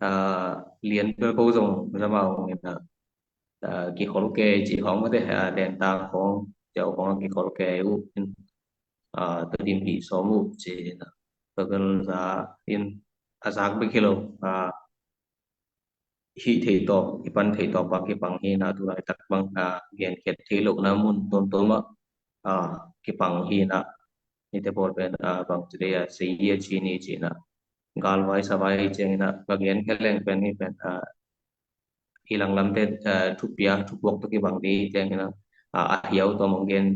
ah, Lian Pua Ko zong zama ung in ah, ah, kikhol kei cih khawng mate, ah, lentang khawng ciau khawng a kikhol kei uh in, ah, Tedim hih sawm uh ci-in ah, Bible za in a zak bek hi lo, ah, hih theih tawh, i pan theih tawh bang kipang hi na, tu laitak bang, ah, genkhiat theih lohna mun tuamtuam ah, ah, kipang hi na, hihte pawl pen, ah, bang ci dei a, sei hi a ci ni ci na, galvai savai ciangin ah, ka gen khe leng pen hi pen, ah, i langlamte, ah, thupia, thupuak tawh kibang dei ciangin ah, ah, a hiau tawm hong gen,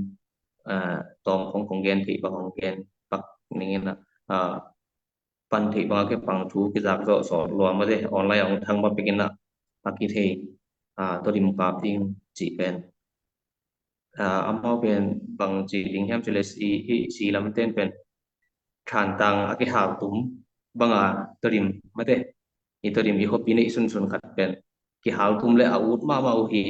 ah, tawm hong kong gen theih bang hong gen pak ning in ah, ah, pan theih bang a kipang thu kizak zawh sawt lua mate, online a hong thang ma pekin ah a kithei, ah, Tedim kap ding cih pen, ah, amau pen bang ci ding hiam cih leh si, i si lamten pen thantang a kihal tum bang a Tedim mate, i Tedim i khuapi neih sunsun khat pen kihal tum leh a ut mahmah uh hi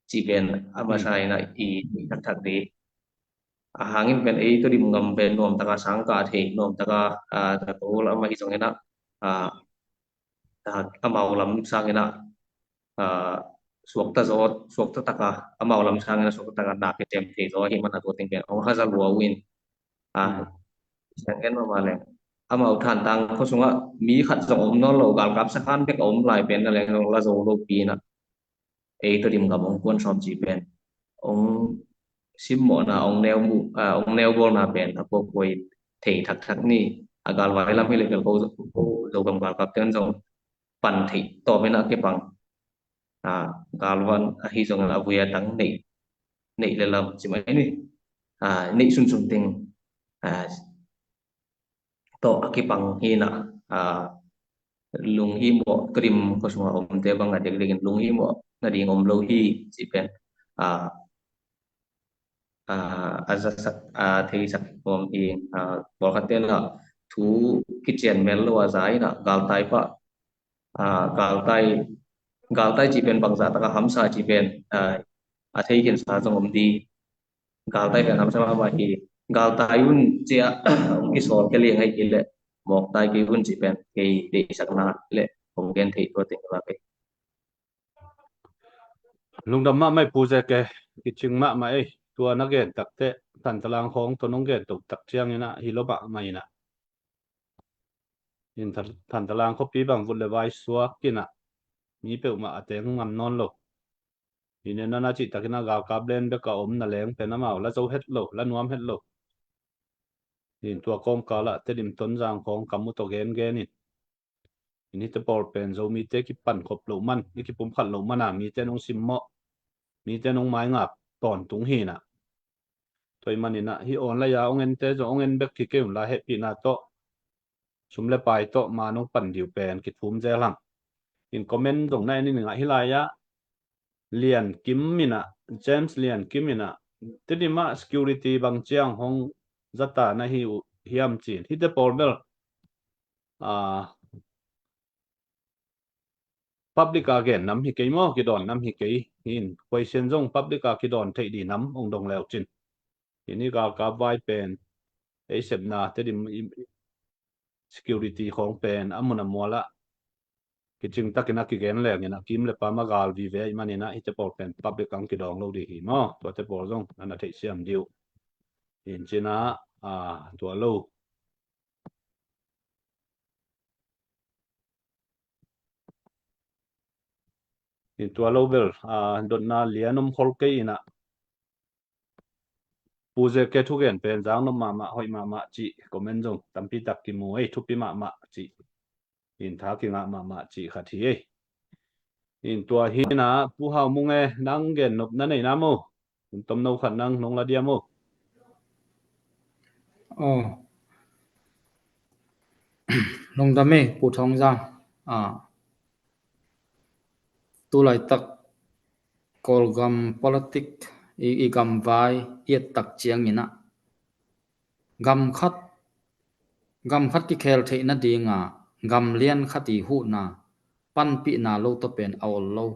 cih pen a masa in ah i theih thakthak ding. A hangin pen ei Tedim gam pen nuamtaka sangkah thei, nuamtaka, ah, takol ama hi zongin ah, ah, ah, amau lam sangin ah, ah, suakta zaw, suakta taka, amau lam sangin ah suakta taka na kicem thei zaw ahih man a tua teng pen hong haza lua uh in, ah, siang gen mahmah leng. Amau thantang khua sungah mi khat zong om nawn lo, galkap sakhan bek a om lai pen na leng zong la zo lo pi in ah, ei Tedim gam hong kuan sawm cih pen hong simmawhna, hong neu mu, ah, hong neu bawlna pen a kuakua i thei thakthak ni. A galvai lam hi leh kel ko, ko Zogam galkapte in zong pan theih tawm in ah kipang, ah, galvan ahi zongin a vui a tang neih, neih le lam ci mai ni, ah, neih sunsun teng, ah, tawh a kipang hi na, ah, lunghimawh, Tedim khua sungah omte bang a dekdek in lunghimawh nading om lo hi cih pen, ah, ah, a zasak, ah, theisak om hi. Ah, pawlkhatte in ah thu kician mel lo a za in ah galtai pah, ah, galtai, galtai cih pen bangzah taka hamsa cih pen, ah, a thei khinsa zong om ding. Galtai pen hamsa mahmah hi. Galtai un ci-a hong kisawl kei liang ahih kei leh mawktai kei un cih pen kei deihsakna leh hong gen theih tua teng hi mah kei. Lungdam mahmah ei Pu Zeke, kicing mahmah ei. Tua na gen takteh Thantalang khawng tawh nong gen to tak ciangin ah hi lo mahmah in ah. In Than-, Thantalang khuapi bang vut le vai suak in ah mi peuhmah a teng ngam nawn lo. Hi ne na na cih takin ah galkap len bek a om na leng pen amau la zo het lo, la nuam het lo. In tua kawmkal ah Tedim Tonzang khawng ka mu tawh gengen in. In hihte pawl pen Zomite kipan khop loh man, i kipumkhat loh man a mite nong simmawh, mite nong maingap tawntung hi na. Tua ahih manin ah hih online a hong ente zong hong en bek kik kei un la, hehpihna tawh, sum le pai tawh ma nong pan ding uh pen kithum zel hang. In comment zong na en in, ngah hi lai ah Lian Kim in ah, James Lian Kim in ah, Tedim ah security bang ciang hong zata na hi uh hiam ci-in. Hihte pawl bel, ah, public a gen nam hi kei maw, kidawn nam hi kei. Hi in, khuaisian zong public a kidawn theih ding nam hong dong le uh cin. Hi in, hih galkap vai pen ei sepna Tedim i, i security khawng pen a mun a mual ah kicing takin a kigen leng in ah kim le pam a gal vive ahih manin ah hihte pawl pen public ah hong kidawng lo ding hi maw. Tuate pawl zong na na theihsiam ding uh. Hi in cin ah, ah, tua lo. Hi in tua lo bel, ah, dotna lian om khol kei in ah. Pu Zeke thugen pen zang nop mahmah, hoih mahmah cih comment zong tampi tak kimu ei, thupi mahmah cih. Hi in tha kingah mahmah cih khat hi ei. Hi in tua hi in ah Pu Hau Mung e, nang gen nop na nei nam o. Hun tomno khat nang nong la diam o. Oh. Lungdam e, Pu Thawng Zang. Ah. Tu laitak Kawlgam politic i, i gamvai i et tak ciangin ah gam khat, gam khat kikhel theih nading a gam lian khat i huhna panpihna lo tawh pen a ol lo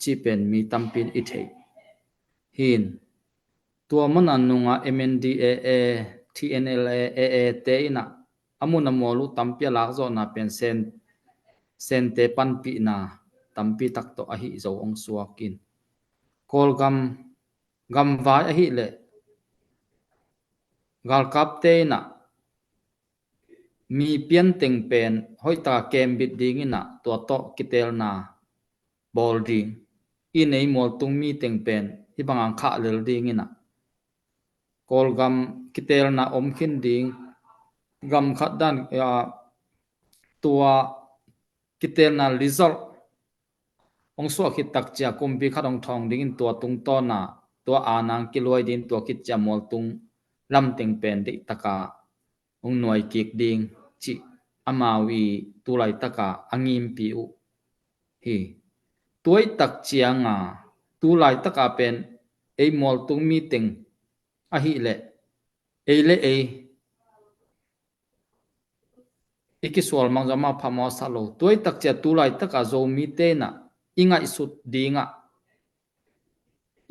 cih pen mi tampi in i theih. Hi in, tua mun a nung a M N D A A, T N L A, A A te in ah a mun a mual uh tampi a lakzawhna pen Sen, Sente panpihna, tampi tak tawh ahi zo hong suak in. Kawlgam gamvai ahih leh galkapte in ah mi pian teng pen hoih taka kembit ding in ah tua tawh kiteelna bawl ding. I nei mualtung mi teng pen hih bang hang khah lel ding in ah Kawlgam kiteelna om khin ding, gam khat dan, ah, tua kiteelna result hong suah khit tak ciang kumpi khat hong thawng ding in tua tungtawn ah tua a nang kiluai ding, tua khit ciang mualtung lam teng pen deih taka hong nuai kik ding cih amau i tu laitak a a ngimpi uh hi. Tua i tak ciang a tu laitak a pen ei mualtung mi teng ahih leh ei le ei i kisual mang zong amau phamawh sa lo. Tua i tak ciang tu laitak a Zomite in ah i ngaihsut ding ah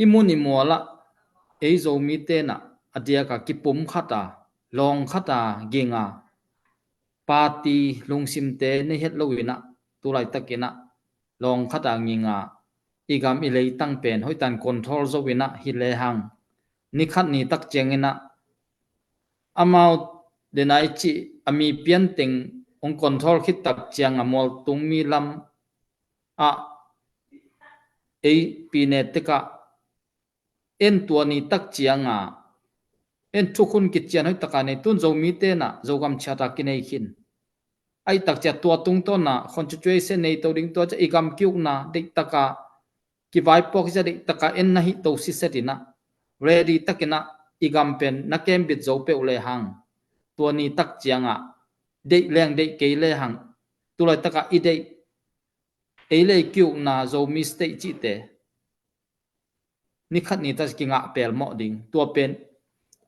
i mun i mual ah ei Zomite in ah a diak a kipum khat a, lawng khat a ging a, party lungsimte nei het lo in ah tu laitak in ah lawng khat a ging a i gam i leitang pen hoih tan control zo in ah hi lehang ni khat ni tak ciang in ah amau denai cih a mi pian teng hong control khit tak ciang a mualtung mi lam ah ei pi ne tek ah en tua ni tak ciang a en thukhun kician hoih taka nei tun Zomite in ah Zogam ciat a kinei khin. Ahih tak ciang tua tungtawn ah constitution nei to ding, tua ciang i gam kiukna deih taka kivaipuak ciang deih taka en na hi to siset in ah ready tak in ah i gam pen na kembit zo peuh lehang tua ni tak ciang ah deih leng deih kei lehang tu laitak a i deih ei le ei kiukna Zomi state cihte ni khat ni tak kingah pelmawh ding. Tua pen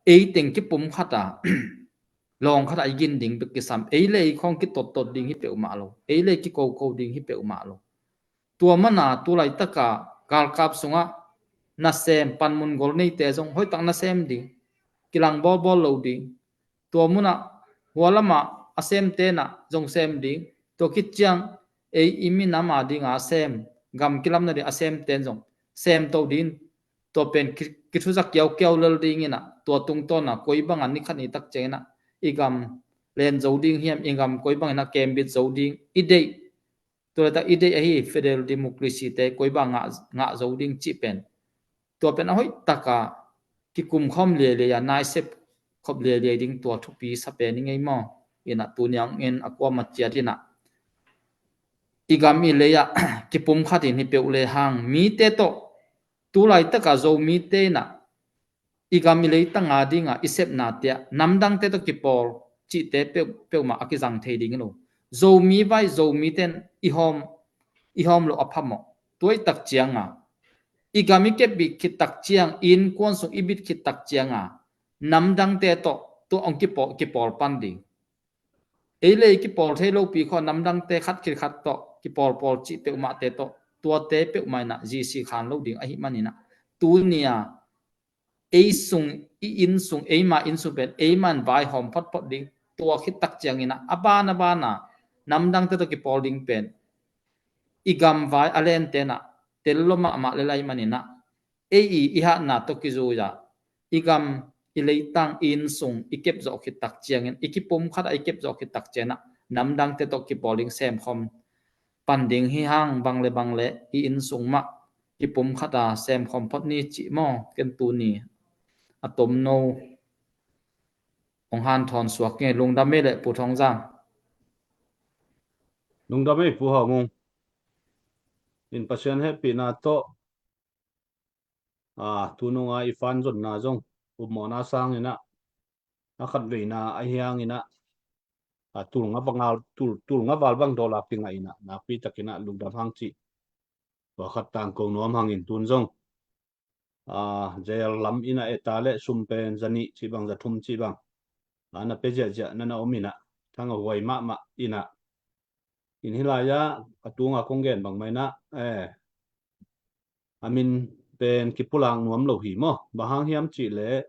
ei teng kipum khat a lawng khat a i gin ding bek kisam, ei le ei khawng kitottot ding hi peuhmah lo, ei le ei kikoko ding hi peuhmah lo. Tua man a tu laitak a galkap sung ah nasem panmun gol neite zong hoih tak nasem ding, kilang bawlbawl lo ding. Tua mun ah hua lam a a semte in ah zong sem ding. Tua khit ciang ei i minam a ding a sem, gam kilamna ding a semte in zong sem to ding. Tua pen ki, kithuza kiaukiau lel ding in ah tua tungtawn ah koi bang a ni khat ni tak ciang in ah i gam len zo ding hiam, i gam koi bang in ah kembit zo ding, i deih, tu laitak i deih ahi federal democracy te koi bang ngah, ngah zo ding cih pen tua pen a hoih taka kikum khawm liailiai a naisep khop liailiai ding tua thupi sa pen i ngei maw? In ah tuni a hong en a kuamah ciat in ah i gam i lei ah kipum khat in hi peuh lehang mite tawh tu laitak a Zomite in ah i gam i leitang a ding a i sepnate ah namdangte tawh kipawl cihte peuh, peuhmah a kizang thei ding hi lo. Zomi vai Zomite in i hawm, i hawm loh a phamawh. Tua i tak ciang a i gam i kep bit khit tak ciang, i innkuan sung i bit khit tak ciang a namdangte tawh tua hong kipawl, kipawl pan ding. Ei le ei kipawl thei lopi khawng namdangte khat khit khat tawh kipawlpawl cih peuhmahte tawh tuate peuhmah in ah G C khan lo ding ahih man in ah tuni a ei sung, i inn sung, eima inn sung pen eima in vaihawm photphot ding. Tua khit tak ciang in ah a ban a ban a namdangte tawh kipawl ding pen i gam vai a lente in ah tel lo mahmah lel ahih man in ah ei i, i hatna tawh kizui a i gam, i leitang, i inn sung i kep zawh khit tak ciang in, i kipum khat a i kep zawh khit tak ciang in ah namdangte tawh kipawl ding, semkhawm pan ding hi hang. Bang le bang le i inn sung mah kipum khat a semkhawm phot ni cih maw? Ken tuni a tomno hong hanthawn suak ing. Lungdam ei leh Pu Thawng Zang. Lungdam ei Pu Hau Mung. In Pasian hehpihna tawh, a, tunung a i fan zonna zong upmawhna sang in ah, a khatveina ahi hang in ah, a, tul nga vangal, tul, tul nga val bang dollar kingah in ah, nakpi tak in ah lungdam hang cih tua khat tangko nuam hang in tun zong, a, jail lam in ah eta le sum pen za nih cih bang, za thum cih bang, a, na pia ziahziah na na om in ah, thang a huai mahmah in ah, in hi lai ah a tung a kong gen bang mah in ah, eh, a min pen kipulak nuam lo hi maw? Bang hang hiam cih leh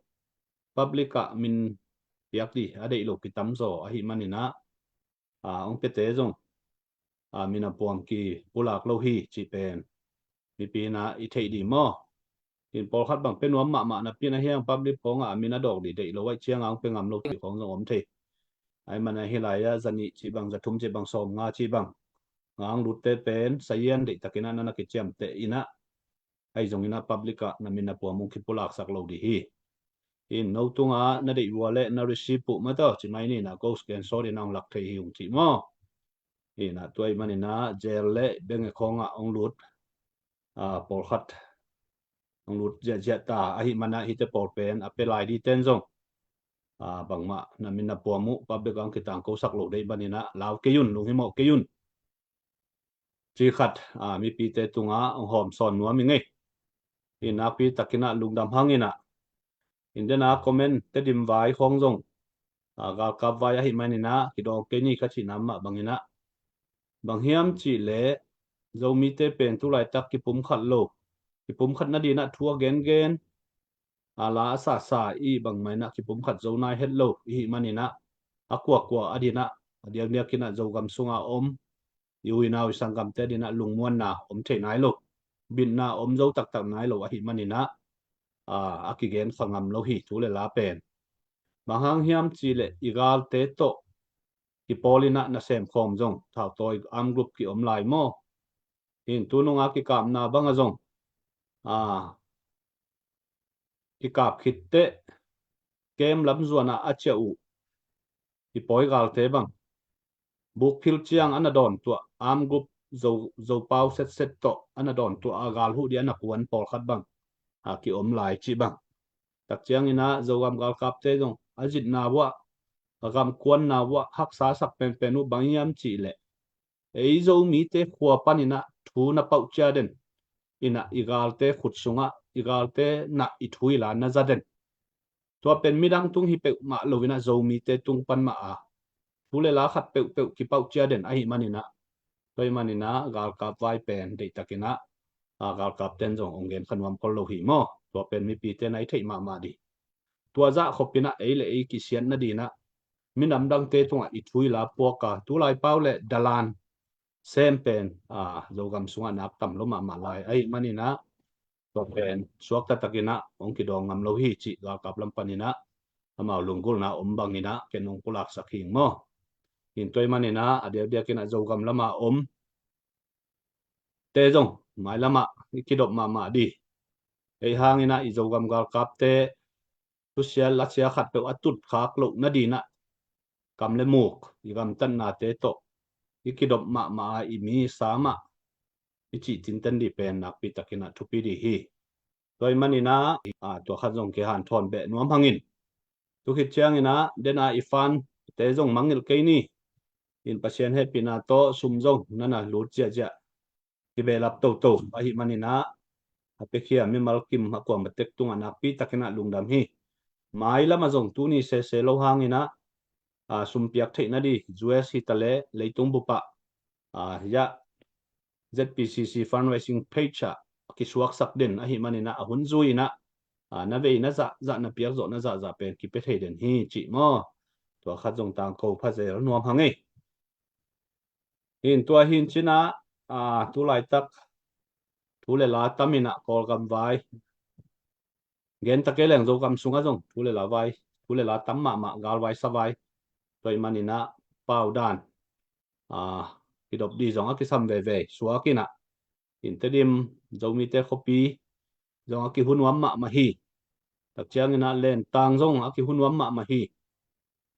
public ah min piak ding a deih lo kitam zaw ahih man in ah, a, hong piate zong, a, min a puam kipulak lo hi cih pen mipi in ah i theih dih maw? In pawlkhat bang pia nuam mahmah napi in ah hiang public khawngah a min a dawk dih deih lo ahih ciangah hong pia ngam lo cih khawng zong om thei. Ahih manin ah hih lai-ah zanih cih bang, zathum cih bang, sawmnga cih bang nga hong lutte pen sazian deihtakin ah na na kiciamteh in ah, ahi zongin ah public ah na min a puam hong kipulaksak lo dih hi. In no tungah na deih vua leh na receipt puh mataw, ci mai ni in ah ghost gen sawt in ah hong lak thei hi ung cih maw? In ah tua ahih manin ah jail leh benge khawngah hong lut, a, pawlkhat hong lut ziahziah ta ahih manin ah hihte pawl pen a pia lai dihte in zong, a, bangmah na min a puam uh public ah hong kitangkosak lo deih manin ah lau kei un, lunghimawh kei un, cih khat, a, mipite tungah hong hawm sawn nuam ing ei. In nakpi takin ah lungdam hang in ah, in den a comment Tedim vai khawng zong, a, galkap vai ahih manin ah kidawng kei ni ka cihna mah bangin ah, bang hiam cih leh Zomite pen tu laitak kipumkhat lo, kipumkhat nading ah thu a gengen, a, la a sasa i bangmah in ah kipumkhat zo nai het lo i hih manin ah, a kuakua ading ah, a diakdiakin ah Zogam sunga om i u i nau i sanggamte ading ah lungmuanna om thei nai lo, bitna om zo taktak nai lo ahih manin ah, a, a kigen kha ngam lo hi thu le la pen. Bang hang hiam cih leh i galte tawh kipawl in ah nasem khawm zong thautawi armed group ki om lai maw? In tu nung a kikapna bang ah zong, a, kikap khit teh kem lam zuan ah a ciah uh i pawi galte bang buk phil ciang a na dawn tuah, armed group Zo, Zopau setset tawh a na dawn tuah, a gal huh ding a na kuan pawlkhat bang, a, ki om lai cih bang. Tak ciangin ah Zogam galkapte zong a zitna uah, a gam kuanna uah haksa sak penpen uh bang hiam cih leh, ei Zomite khua panin ah thu na pauh cia den, in ah i galte khut sungah i galte nah i thu i la na za den. Tua pen midang tung hi peuhmah lo in ah Zomite tung pan mah a thu le la khat peuhpeuh kipauh cia den ahih manin ah, tua ahih manin ah galkap vai pen deihtakin ah, a, galkapte in zong hong gen kha nuam kol lo hi maw? Tua pen mipite in ah i theih mahmah dih. Tua zah khop in ah ei le ei kisiat nading ah minam dangte tungah i thu i la puak a, tu lai pau leh dalan sem pen, a, Zogam sungah nak tam lo mahmah lai ahih manin ah, tua pen suakta takin ah hong kidawng ngam lo hi cih galkap lam panin ah amau lunggulhna om bangin ah ken hong pulaksak hi ing maw? In tua ahih manin ah a diakdiakin ah Zogam lam a om te zong mailam ah i kidop mahmah dih. Ei hangin ah i Zogam galkapte thusia lasia khatpeuh a tutkhak loh nading ah kam le muk i gamtatnate tawh i kidop mahmah a, i mi sa mah i cih tinten dih pen nakpi takin ah thupi dih hi. Tua ahih manin ah, a, tua khat zong kihanthawn beh nuam hang in. Tu khit ciangin ah den a i fund te zong mangngilh kei ni. In Pasian hehpihna tawh sum zong na na lut ziahziah, kibehlap toto ahih manin ah a piakhia mimal kim a kuamah tek tungah nakpi takin ah lungdam hi. Mailam ah zong tuni sese lo hangin ah, a, sum piak theih nading U S hi ta leh leitung bup ah, a, hiah Z P C C fundraising page ah kisuaksak den ahih manin ah a hun zui in ah, a, na vei na zahzah, na piak zawh na zahzah pen kipia thei den hi cih maw? Tua khat zong tangko pha zel nuam hang ei. In tua hi in cin ah, a, tu laitak thu le la tam in ah Kawlgam vai, gen ta kei leng Zogam sungah zong thu le la vai, thu le la tam mahmah, galvai savai. Tua ahih manin ah pau dan, a, kidop dih zong a kisam veve suak in ah, in Tedim Zomite khuapi zong a kihu nuam mahmah hi. Tak ciangin ah Lentang zong a kihu nuam mahmah hi.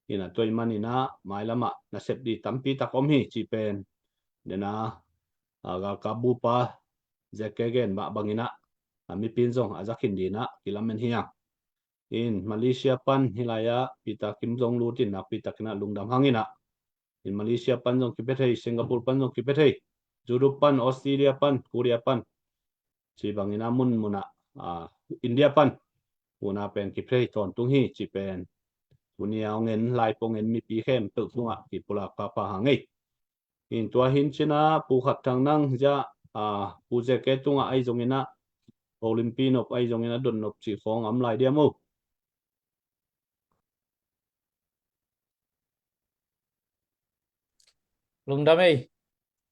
In ah tua ahih manin ah mailam ah nasep dih tampi tak om hi cih pen den a, a, galkap bupa Z K gen mah bangin ah, a, mipi in zong a za khin ding in ah kilamen hi hang. In Malaysia pan hih lai ah Peter Kim zong lut in nakpi takin ah lungdam hang in ah, in Malaysia pan zong kipia thei, Singapore pan zong kipia thei, Europe pan, Australia pan, Korea pan, ci bangin ah munmun ah, a, India pan huhna pen kipia thei tawntung hi cih pen tuni a hong en lai pong en mipi khempeuh tungah kipulak pahpah hang ei. In tua hi in cin ah Pu Khat Thang nang zia, a, Pu Z K tungah ahi zongin ah Olympi nop ahi zongin ah dot nop cih khawng a om lai diam uh? Lungdam ei.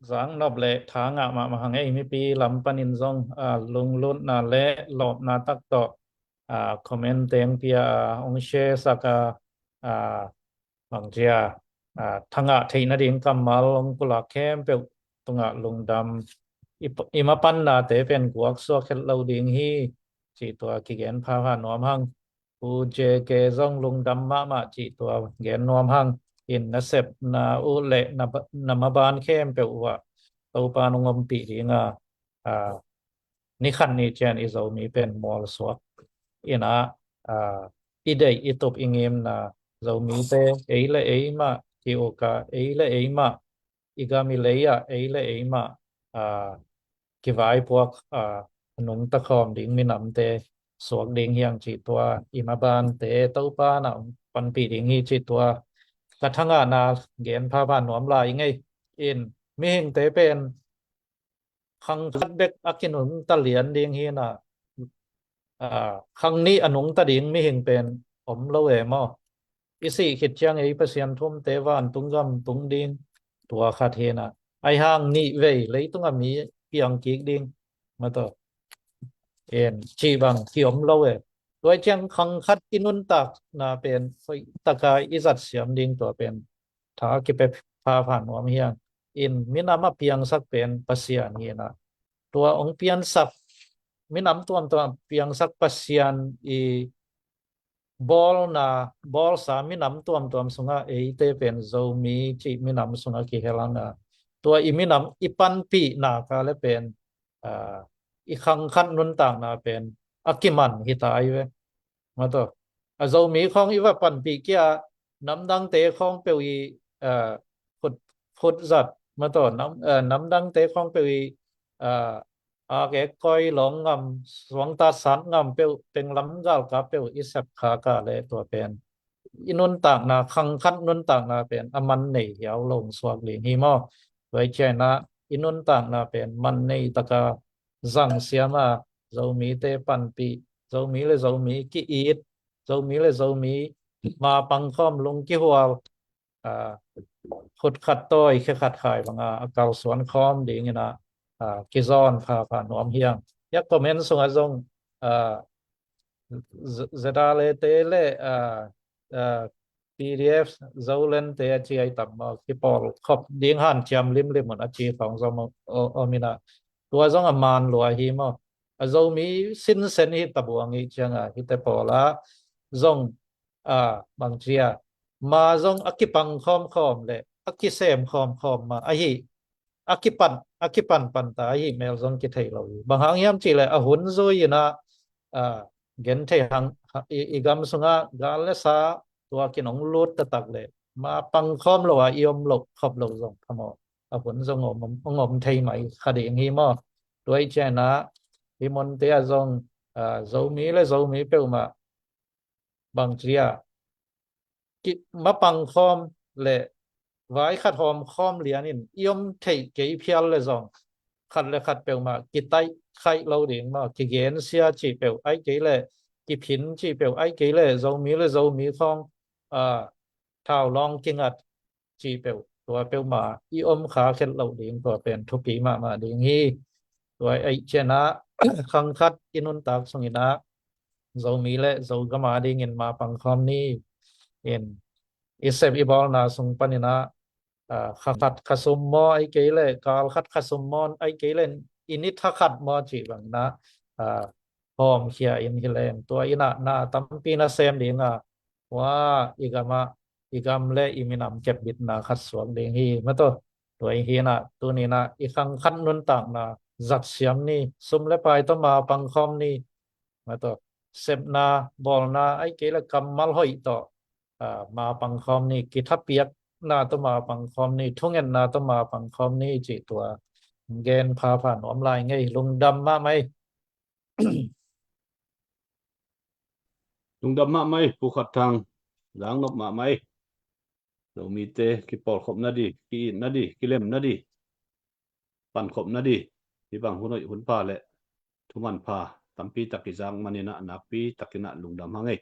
zang nop le tha ngah mahmah hang ei. Mipi lam panin zong, ah, lunglutna le lawpna tak tawh, ah, comment teng pia, ah, hong share sak a, ah, bang cia, ah, thangah theih nading kammal hong pulak khempeuh tungah lungdam. I, i mapannate pen guak suak het lo ding hi, cih tua kigen phapha nuam hang. U J K zong lungdam mahmah cih tua gen nuam hang. In nasepna uh le na, na maban khempeuh uh ah Topa nong ompih ding a, ah, ni khat ni ciang i Zomi pen mualsuak in ah, ah, i deih i tup i ngimna, Zomite ei le ei mah ki-uk a, ei le ei mah i gam i lei ah ei le ei mah, ah, kivaipuak, ah, a nungta khawm ding minamte suak ding hi hang cih tua, i mabante Topa na hong panpih ding hi cih tua ka thangahna gen phapha nuam lai ing ei. In mihingte pen khang khat bek a kinungta lian ding hi na, ah, khang nih a nungta ding mihing pen om lo e maw? I sih khit ciang ei Pasian thumte vantung gam tung ding tua khat hi na, ahi hang nih vei leitung a mi piang kik ding, mataw, en, cih bang ki om lo e. Tua ciang khang khat i nuntakna pen hoih taka i zat siam ding tua pen tha kipia phapha nuam hi hang. In minam a piangsak pen Pasian hi na, tua hong piansak, minam tuamtuam piangsak Pasian i bawlna, bawlsa minam tuamtuam sungah eite pen Zomi cih minam sungah kihel hang a, tua i minam i panpihna ka le pen, ah, i khang khat nuntakna pen a kiman hi ta hi ve. Mataw, a Zomi khawng i va panpih kia, namdangte khawng peuh i, ah, khut, khut zat, mataw, nam, ah, namdangte khawng peuh i, ah, ak ek koi lawng ngam, suangta sat ngam peuh, penglam galkap peuh i sep kha ka le tua pen i nuntakna, khang khat nuntakna pen a man nei hiau lo hong suak ding hi maw? Tua hi ciang a i nuntakna pen man nei taka zang siam a, Zomite panpih, Zomi le Zomi ki-it, Zomi le Zomi ma pangkhawm lung kihual, ah, khut khat tawi khe khat khai banga a kalsuan khawm dingin ah, ah, kizawn phapha nuam hi hang. Hia comment sungah zong, ah, Z-, ZRA te le, ah, ah, P D F Zoland te a ci ai tam maw, kipawl khop ding hanciam limlim un a ci khawng zong om, om in ah, tua zong a man lua hi maw? A Zomi sinsen hi ta buang i ciang a, hite pawl ah zong, ah, bang cia, ma zong a kipang khawmkhawm le a kisem khawmkhawm ma ahi, a kipan, a kipanpan ta ahi mel zong kithei lo hi. Bang hang hiam cih le a hun zui in ah, ah, gen thei hang, i, i gam sungah gal le sa tua kin hong lut taktak le ma pang khawm lo a i om lo khop lo zong phamawh a hun zong om, om, om thei mai kha ding hi maw? Tua hi ciang a, hi munte ah zong, ah, Zomi le Zomi peuhmah bang cia, ki, ma pang khawm le vai khat hawm khawm lian in i om thei kei phial le zong khat le khat peuhmah kitaih khaih lo ding maw, kigensia cih peuh ai kei le, kiphin cih peuh ai kei le, Zomi le Zomi khawng, ah, thau lawng kingat cih peuh, tua peuhmah i om kha khet loh ding tua pen thupi mahmah ding hi. Tua aih ciang a khang khat i nuntak sungin ah Zomi le Zogam a dingin ma pang khawm ni. In i sep i bawlna sung panin ah, ah, kha khat kha sum maw ai kei le, kal khat kha sum maw ai kei le, i ni tha khat maw cih bangin ah, ah, hawmkhia in hi leng tua in ah na tampi na sem ding a, ua, i gam ah, i gam le i minam kepbitna khat suak ding hi. Mataw, tua hi in ah tuni in ah i khang khat nuntakna zat siam ni, sum le pai tawh ma pang khawm ni. Mataw, sepna, bawlna ai kei le kammal hoih tawh, ah, ma pang khawm ni, kithapiakna tawh ma pang khawm ni, thungetna tawh ma pang khawm ni cih tua gen phapha nuam lai ing ei. Lungdam mahmah ei. Lungdam mahmah ei, Pu Khat Thang, zang nop mahmah ei. Zomite kipawlkhopna di, ki-itna di, kilemna di, pankhopna di, hih bang hun hoih hun pha le thuman pha tampi tak i zak manin ah nakpi takin ah lungdam hang ei.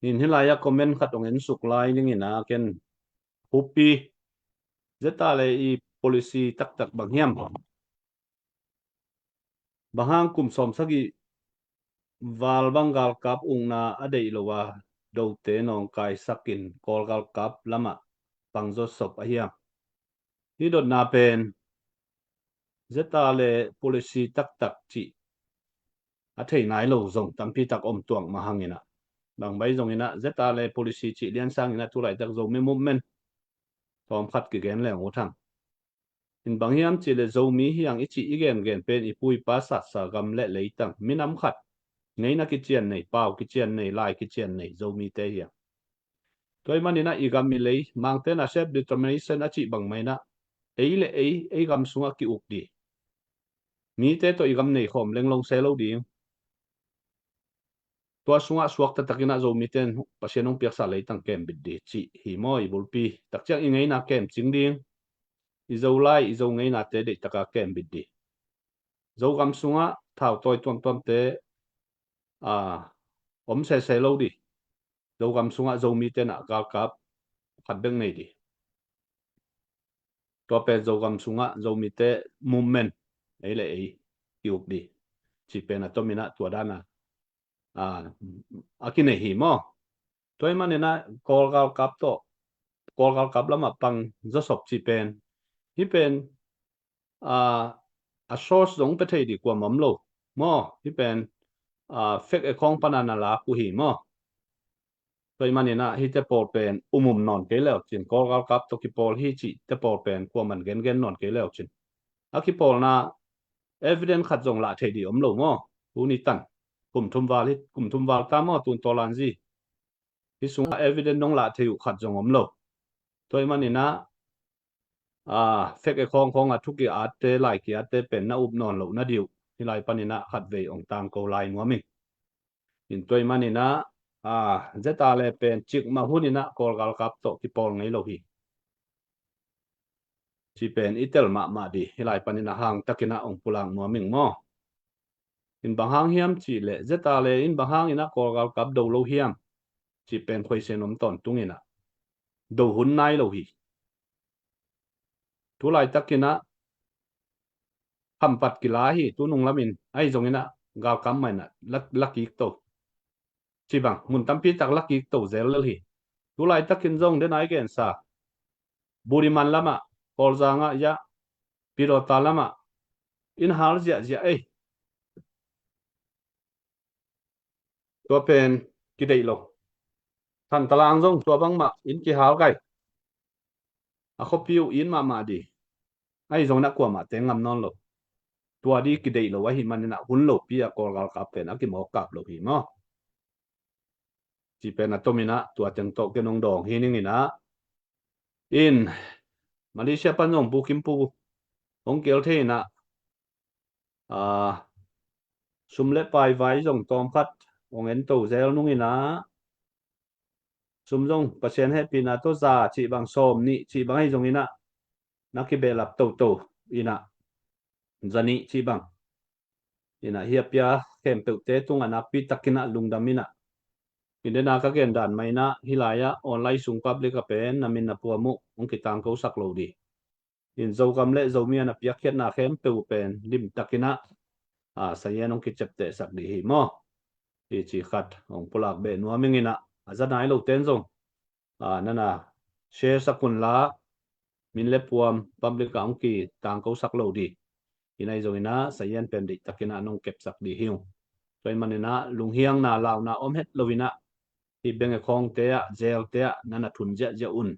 Nin hih lai-ah comment khat hong en suk lai dingin ah ken, Pu Pi, ZRA le i policy taktak bang hiam? Bang hang kum sawmsagih val bang galkap ukna a deih lo a, dote nawngkaisakin Kawl galkap lamah pang zawsop a hiam? Hih dotna pen ZRA le policy taktak cih a thei nai lo zong tampi tak om tuak mah hang inah, bang bai zong inah ZRA le policy cih lian sang inah tulaitak Zomi movement tawmkhat kigen leng uh thang. In bang hiam cih le Zomi hiang i cih i gengen pen i pu i pa satsa gam le leitang minam khat ngeina kician nei, pau kician nei, lai kician nei Zomite hiang. Tua i man inah i gam i lei, Mangte na self determination a cih bang mah inah ei le ei, ei gam sungah ki-uk dih. Mite tawh i gam nei khawm lenglong se lo ding. Tua sungah suakta takinah Zomite in Pasian hong piaksa leitang kembit dih cih hi maw i bulpi? Takciang i ngeina kemcing ding, i Zolai, i Zo ngeinate deihtaka kembit dih. Zogam sungah thautawi tuamtuamte a om sese lo dih. Zogam sungah Zomite nah galkap khat bek nei dih. Tua pen Zogam sungah Zomite movement ei le ei ki-uk dih cih pen a tominah tua dana a kinei hi maw? Tua i maninah Kawl galkap tawh, Kawl galkap lamah pang zawsop cih pen, hih pen a source zong pe thei dih kuamah om lo maw? Hih pen fake account pana na lak uh hi maw? Tua i maninah hihte pawl pen umum nawn kei leucin, Kawl galkap tawh kipawl hi cihte pawl pen kuaman gengen nawn kei leucin, a kipawlna evidence khat zong lah thei dih om lo maw? Tuni tan kum thum val hi, kum thum val ta maw tun tawlanzi? Hih sungah evidence nong lah thei uh khat zong om lo. Tua i maninah fake account khawngah thu ki-atte, lai ki-atte pen na up nawn loh na dih uh. Hih lai paninah khatvei ong tangko lai nuam ing. In tua i maninah ZRA le pen cikmah huninah Kawl galkap tawh kipawl ngei lo hi cih pen i tel mahmah dih. Hih lai paninah hangtakinah ong pulak nuam ing maw? In bang hang hiam cih leh ZRA le in bang hanginah Kawl galkap do lo hiam cih pen khuaisen om tawntunginah do hun nai lo hi. Tulaitakinah hampat kila hi, tunung lamin ahi zonginah galkap mah inah lakik to. Cih bang mun tampi tak lakik to zel lel hi. Tulaitakin zong dena i gensa Budiman lamah, Kawlzangah, yah, Pilota lamah in hal ziahziah ei. Tua pen kideih lo. Thantalang zong tua bangmah in kihal kai. A khuapi uh in mahmah dih. Ahi zonginah kuamah teng ngam nawn lo. Tua dih kideih lo ahi maninah hun lopi a Kawl galkap pen a kimawk kap lo hi maw? Cih pen a tominah tua teng tawh ken ong dawng hi ninginah, in Malaysia pan zong Pu Kim Pu hong kihel thei inah, sum le paivai zong tawmkhat ong ento zel nunginah, sum zong Pasian hehpihna tawh za cih bang, sawm nih cih bang ahi zonginah na kibehlap toto inah, za nih cih bang inah, hih a pia khempeuhte tungah nakpi takinah lungdam inah, in dena ka gendan mah inah hih lai-ah online sung public ah pen na min na puam uh hong kitangkosak lo dih. In Zogam le Zomi a na piakkhiatna khempeuh uh pen limtakinah sayan hong kiceptehsak dih hi maw? Hi cih khat hong pulak beh nuam inginah, a za nai loten zong nana share sak unla, min le puam public ah hong kitangkosak lo dih. Inah ahi zonginah sayan pen deihtakinah nong kepsak dih hi ung. Tua i maninah lunghiangna launa om het loinah hih benge khawngte ah, jeelte ah nana thun ziahziah un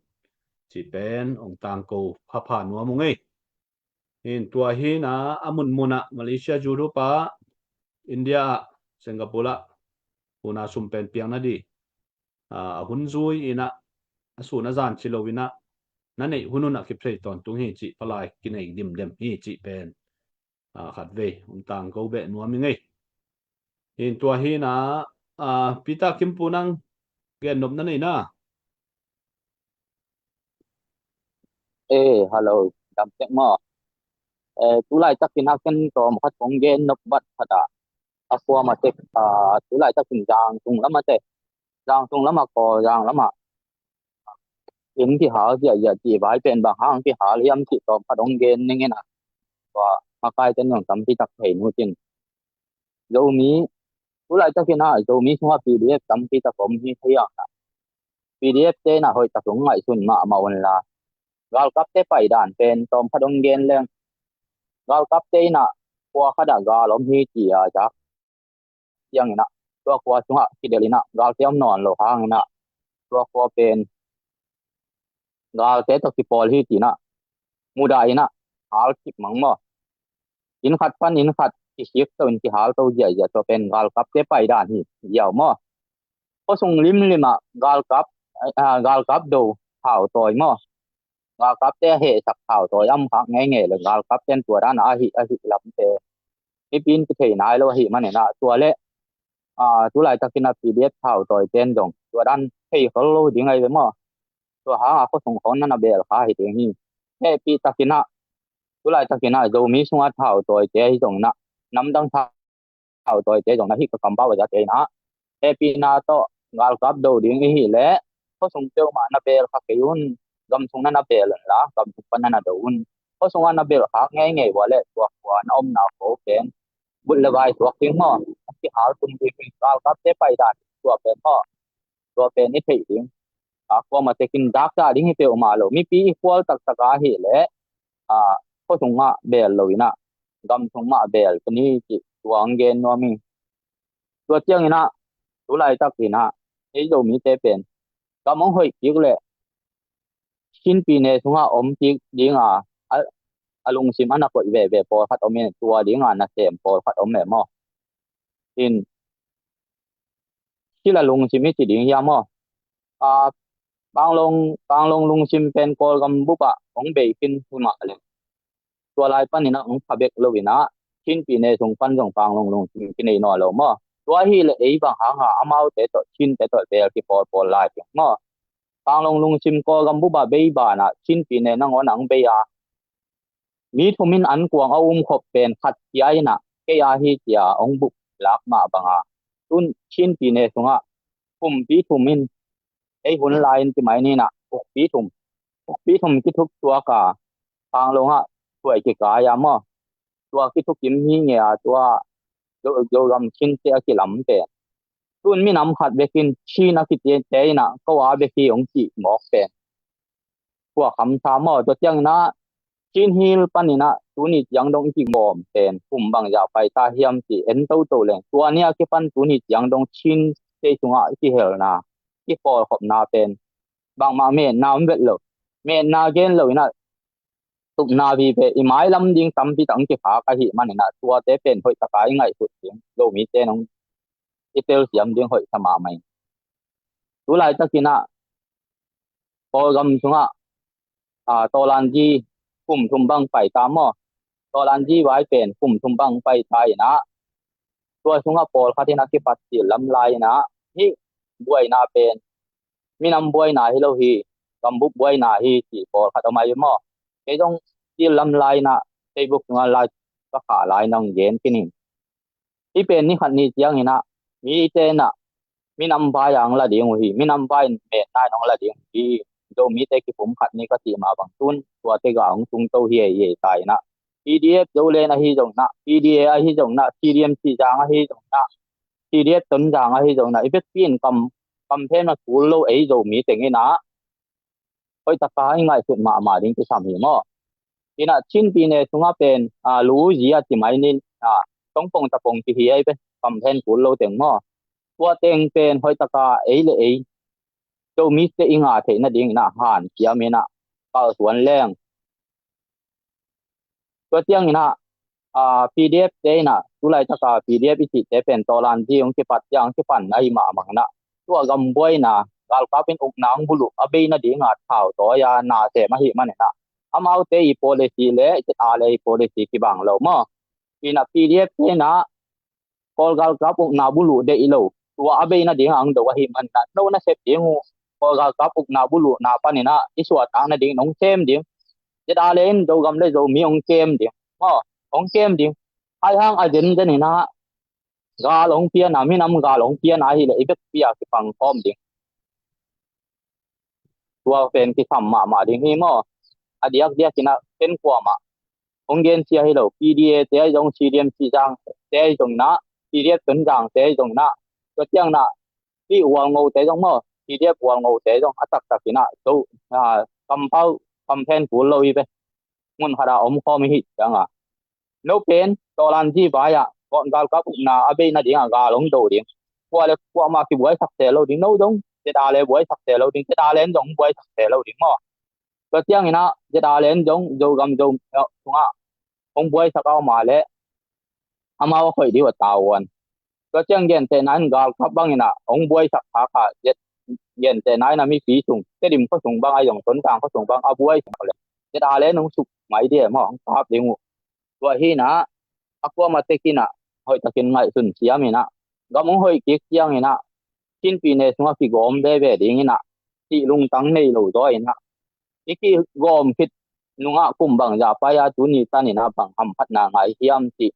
cih pen ong tangko phapha nuam ung ei. In tua hinah a munmunah Malaysia YouTube ah, India ah, Singapore ah huna sum pen piang nadih a hun zui inah, a sun a zan ci loinah na neih hun hunah kiphei tawntung hi cih palai kinei dimdem hi cih pen khatvei ong tangko beh nuam ing ei. In tua hinah Peter Kim Pu nang gennopna neina. Eh, hello, dam tek maw? Eh, tulaitakin a ken tawm khat kong gennop vat khat ah, a khuam a tek, tulaitakin Zangtung lam a te, Zangtung lam a Kawlzang lam ah in kihal ziahziah cih vai pen bang hang kihal hiam cih tawm khat hong gen ning in ah, tua makaite in zong tampi tak thei nu cin. Zomi, tu laitakin ah Zomi sungah P D F tampi tak om hi thei ang ah, P D F te in ah hoih tak hong ngaihsun mahmah un la, galkapte paidan pen tawm khat hong gen leng, galkapte in ah khua khat ah gal om hi ci a zak ciangin ah, tua khua sungah kidelh in ah galte om nawn lo hangin ah, tua khua pen galte tawh kipawl hi ci in ah mudah in ah hal kip mang maw. Inn khat pan inn khat kisik to in kihal to ziahziah, tua pen galkapte paidan hi ziau maw. Khuasung limlim ah galkap, ah, galkap do thautawi maw. Galkapte a hehsak thautawi a om khak ngeingei le galkapte in tua dan a ahih ahih lamte mipi in kithei nai lo ahih manin ah, tua le, ah, tu laitakin ah P D F thautawite in zong tua dan thei khol lo ding ahi ve maw. Tua hang a khuasung khawng na na beel kha hi ding hi. Hehpih takin ah, tu laitakin ah Zomi sungah thautawite ahi zongin ah, namdang thautawite zongin ah, hih ka kampau a zate in ah, hehpihna tawh galkap do ding i hih leh, khuasung peuhmah na beel kha kei un, gamsung na na beel un la, gamsung pan na na do un. Khuasung ah na beel khak ngeingei ua leh tua khua na omna khua pen but le vai tuak ding maw, a kihal tung ding hi. Galkapte paidan tua pen maw, tua pen i theih ding. A, kuamah tekin daksa ding hi peuhmah lo. Mipi i khual taktak a hih leh, a, khuasung ah beel lo in ah, gamsung mah beel ka ni cih tua hong gen nuam hi. Tua ciangin ah, tu laitakin ah, ei Zomite pen gam hong hoih kik leh Chin pyine sungah om kik ding a, a, a lungsim a na koih veve pawlkhat om in, tua ding a nasem pawlkhat om e maw. In, sila lungsim i ci ding hiam maw. A, Panglong, Panglong lungsim pen Kawlgam bup ah hong bei khin hi mah leh, tua lai panin ah hong pha bek lo in ah, Chin pyine sung pan zong Panglong lungsim kinei nawn lo maw. Tua hi leh ei bang hang a amaute tawh Chinte tawh beel kipawlpawl lai ding maw. Panglong lungsim Kawlgam bup ah bei ban ah Chin pyine nangawn ah hong bei a, mi thum in an kuang a um khop pen khat cia in ah, kei a hi cia hong bup lak mah bang a, tun Chin pyine sungah kumpi thum in, ei hun lai in ti mai ni in ah, ukpi thum, ukpi thum kithuk tuak a, Panglong ah tuai kikai a maw. Tua kithukim hi nge a, tua Zo, Zogam Chinte a kilam pen. Tun minam khat bek in Chin a kite in ah ko a bek hi hong cih mawk pen, tua khamsa maw. Tua ciangin ah Chin Hill panin ah tuni ciang dong i kigawm pen kum bangzah pai ta hiam cih en toto leng, tua ni a kipan tuni ciang dong Chinte sungah i kihelna, i kipawlkhopna pen bangmah metna om vet lo. Metna gen lo in ah, tupna vive i mailam ding tampi tak hong kikhak ahih manin ah, tuate pen hoih taka i ngaihsut ding, Zomite in hong i telsiam ding hoih sa mahmah hi. Tu laitakin ah Kawlgam sungah, a, Tawlanzi kum thum bang pai ta maw. Tawlanzi vai pen kum thum bang pai ta in ah, tua sungah pawlkhat in a kipat cil lam lai in ah, hih buaina pen minam buaina hi lo hi, gambup buaina hi cih pawlkhat om ahi maw. Kei zong cil lam lai in ah Facebook sungah lai ka khah lai in ah hong gen khin hi. Hih pen ni khat ni ciangin ah mite in ah minam vai a hong la ding uh hi, minam vai in metna in hong la ding uh hi. Zomite kipum khat ni ka cih mah bang, tun tuate gah hong tung to hi ei ei ta in ah, P D F Zoland ahi zongin ah, P D A ahi zongin ah, C D M Cizang ahi zongin ah, C D F Tonzang ahi zongin ah, i vekpi in kam, kam phen a kul lo ei Zomi teng in ah hoih taka i ngaihsut mahmah ding kisam hi maw. In ah Chin pyine sungah pen, a, lu zi a ci mai ni in, a, tongpong tapong kihi ahi pen kam phen kul lo teng maw. Tua teng pen hoih taka ei le ei Zomite i ngah theih nading in ah hanciam in ah kalsuan leng. Tua ciangin ah, a, P D F te in ah, tu laitaka P D F i cihte pen Tawlanzi hong kipat ciang hong kipan ahi mah bangin ah, tua gam buaina, galkap in ukna hong buluh a bei nading a thau tawi a nasem ahih manin ah, amaute i policy le ZRA i policy kibang lo maw. In ah P D F te in ah Kawl galkap ukna buluh deih lo, tua a bei nading a hong do ahih manin ah, no nasep ding uh, Kawl galkap ukna buluhna panin ah i suahtak nading in hong sem ding. ZRA in Zogam le Zomi hong kem ding maw, hong kem ding. Ahi hang a zenzen in ah gal hong pian a, minam gal hong pian a ahih leh i vekpi a kipang khawm ding. tua pen kisam mahmah ding hi maw. A diakdiak in ah ken kuamah hong gensia hi lo. P D A te ahi zong, C D M Cizang te ahi zong in ah, P D F Tonzang te ahi zong in ah, tua ciang in ah, hih Hualngo te zong maw, P D F Hualngo te zong a taktak in ah, Zo, ah, kampau, kamphen kul lo hi ve. Mun khat ah om khawm i hih ciang a, no pen tawlanzi vai ah, gawh galkap upna a bei nading ah gal hong do ding. Kua le kuamah kibuaisak se lo ding, no zong ZRA le buaisak se lo ding, ZRA le zong buaisak se lo ding maw. Tua ciang in ah ZRA le zong Zogam Zo, eh, sungah hong buaisak a om a leh amau a khoih ding uh a tavuan. Tua ciang gentehna in galkap bang in ah hong buaisak kha kha, gentehna in ah mipi sung, Tedim khua sung bang ahi zong, Tonzang khua sung bang a buaisak leh ZRA le hong suk mai ding e maw, hong kap ding uh. Tua hi in ah, a kuamah tek in ah hoihtakin ngaihsun siam in ah, gam hong hoih kik ciang in ah, Chin pyine sungah kigawm veve ding in ah, cih lungtang nei lo zaw in ah, i kigawm khit nungah kum bangzah pai a tuni tan in ah bang hamphatna ngah hiam cih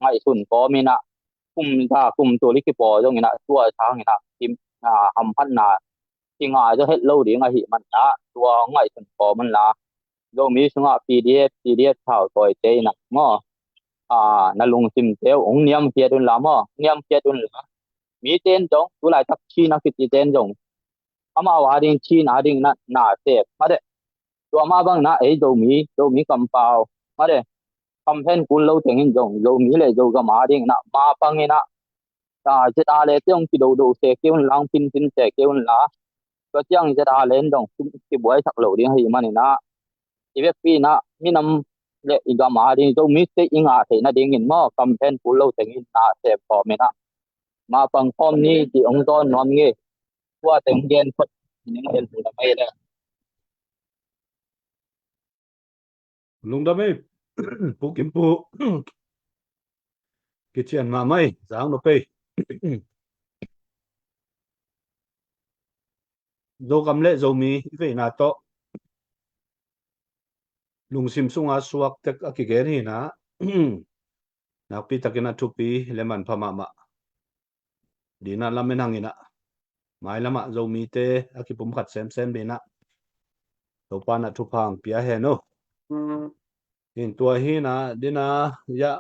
ngaihsun kawm in ah, kum za kum tul i kipawl zong in ah, tua sang in ah, kim, ah, hamphatna kingah zaw het lo ding ahih man in ah, tua hong ngaihsun kawm un la. Zomi sungah P D F, P D F thautawite in ah maw, ah, na lungsimte uh hong niamkhiat un la maw, niamkhiat un la. Mite in zong, tu laitak Chin a kicite in zong, amau a ding, Chin a ding in ah na sep mah deh. Tua mah bang in ah ei Zomi, Zomi kampau mah deh, kamphen kul lo teng in zong, Zomi le Zogam a ding in ah mapang in ah, ah, ZRA le te hong kidodo se kei un la, hong pinpin se kei un la. Tua ciang ZRA le in zong kibuaisak lo ding ahih man in ah, i vekpi in ah minam le i gam a ding, Zomi te i ngah theih nading in maw, kamphen kul lo teng in na sep khawm in ah, mapang khawm ni cih hong zawn nuam nge. Tua teng gen phot ning, en lungdam ei le. Lungdam ei, Pu Kim Pu. Kician mahmah ei, zang nop ei. Zogam le Zomi i veina tawh lungsim sunga suak tek a kigen hi in ah, nakpi takin a thupi le manpha mahmah. Dina lam en hang in ah, mailamah Zomite a kipumkhat semsem dina Topa in ah thupha hong pia hen uh. In tua hi in ah, dina ya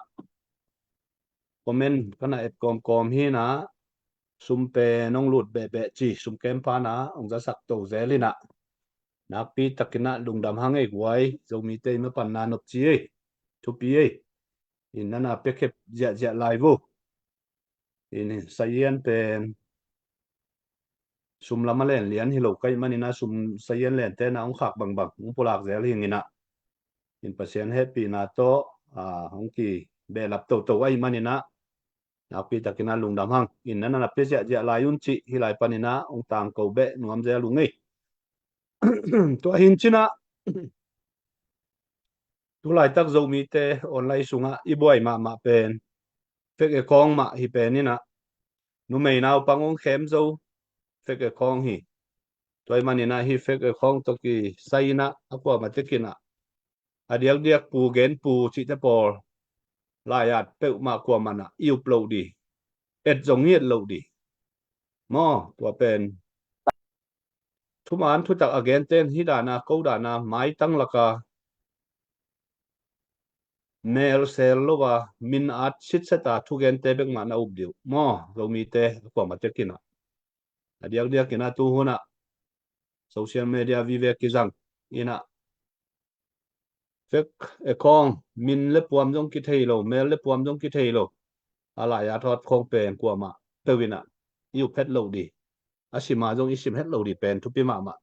comment ka na et kawmkawm hi in ah, sum pen hong lut behbeh ci, sum kem phan a hong zasak to zel in ah, nakpi takin ah lungdam hang ei guai, Zomite i mapanna nop ci ei, thupi ei. In nana piakhep ziahziah lai vo. In sazian pen sum lam a len lian hi lo ka hih man in ah, sum sazian lente in ah hong khak bangbang, hong pulak zel hi ing in ah. In Pasian hehpihna tawh, ah, hong kibehlap toto ahih man in ah, nakpi takin ah lungdam hang. In nana pia ziahziah lai un cih hih lai panin ah hong tangko beh nuam zel ung ei. Tua hi in cin ah, tu laitak Zomite online sungah i buai mahmah pen fake account mah hi pen in ah, numei naupang hong khem zo fake account hi. Tua ahih man in ah hih fake account tawh kisai in ah, a kuamah tek in ah, a diakdiak Pu gen Pu cihte pawl lai-at peuhmah kuamah in ah i up loh ding, et zong i et loh ding. Maw, tua pen thuman thutak a gente in hih dan a, ko dan a, maitang lak a mel sel lo a, min at sitset a thugente bek mah na up ding uh. Maw, Zomite a kuamah tek in ah, a diakdiak in ah tu hun ah social media vive kizang in ah, fake account, min le puam zong kithei lo, mel le puam zong kithei lo, a lai-at hawt khawng pen kuamah peuh in ah i up het loh ding, a sim a zong i sim het loh ding pen thupi mahmah.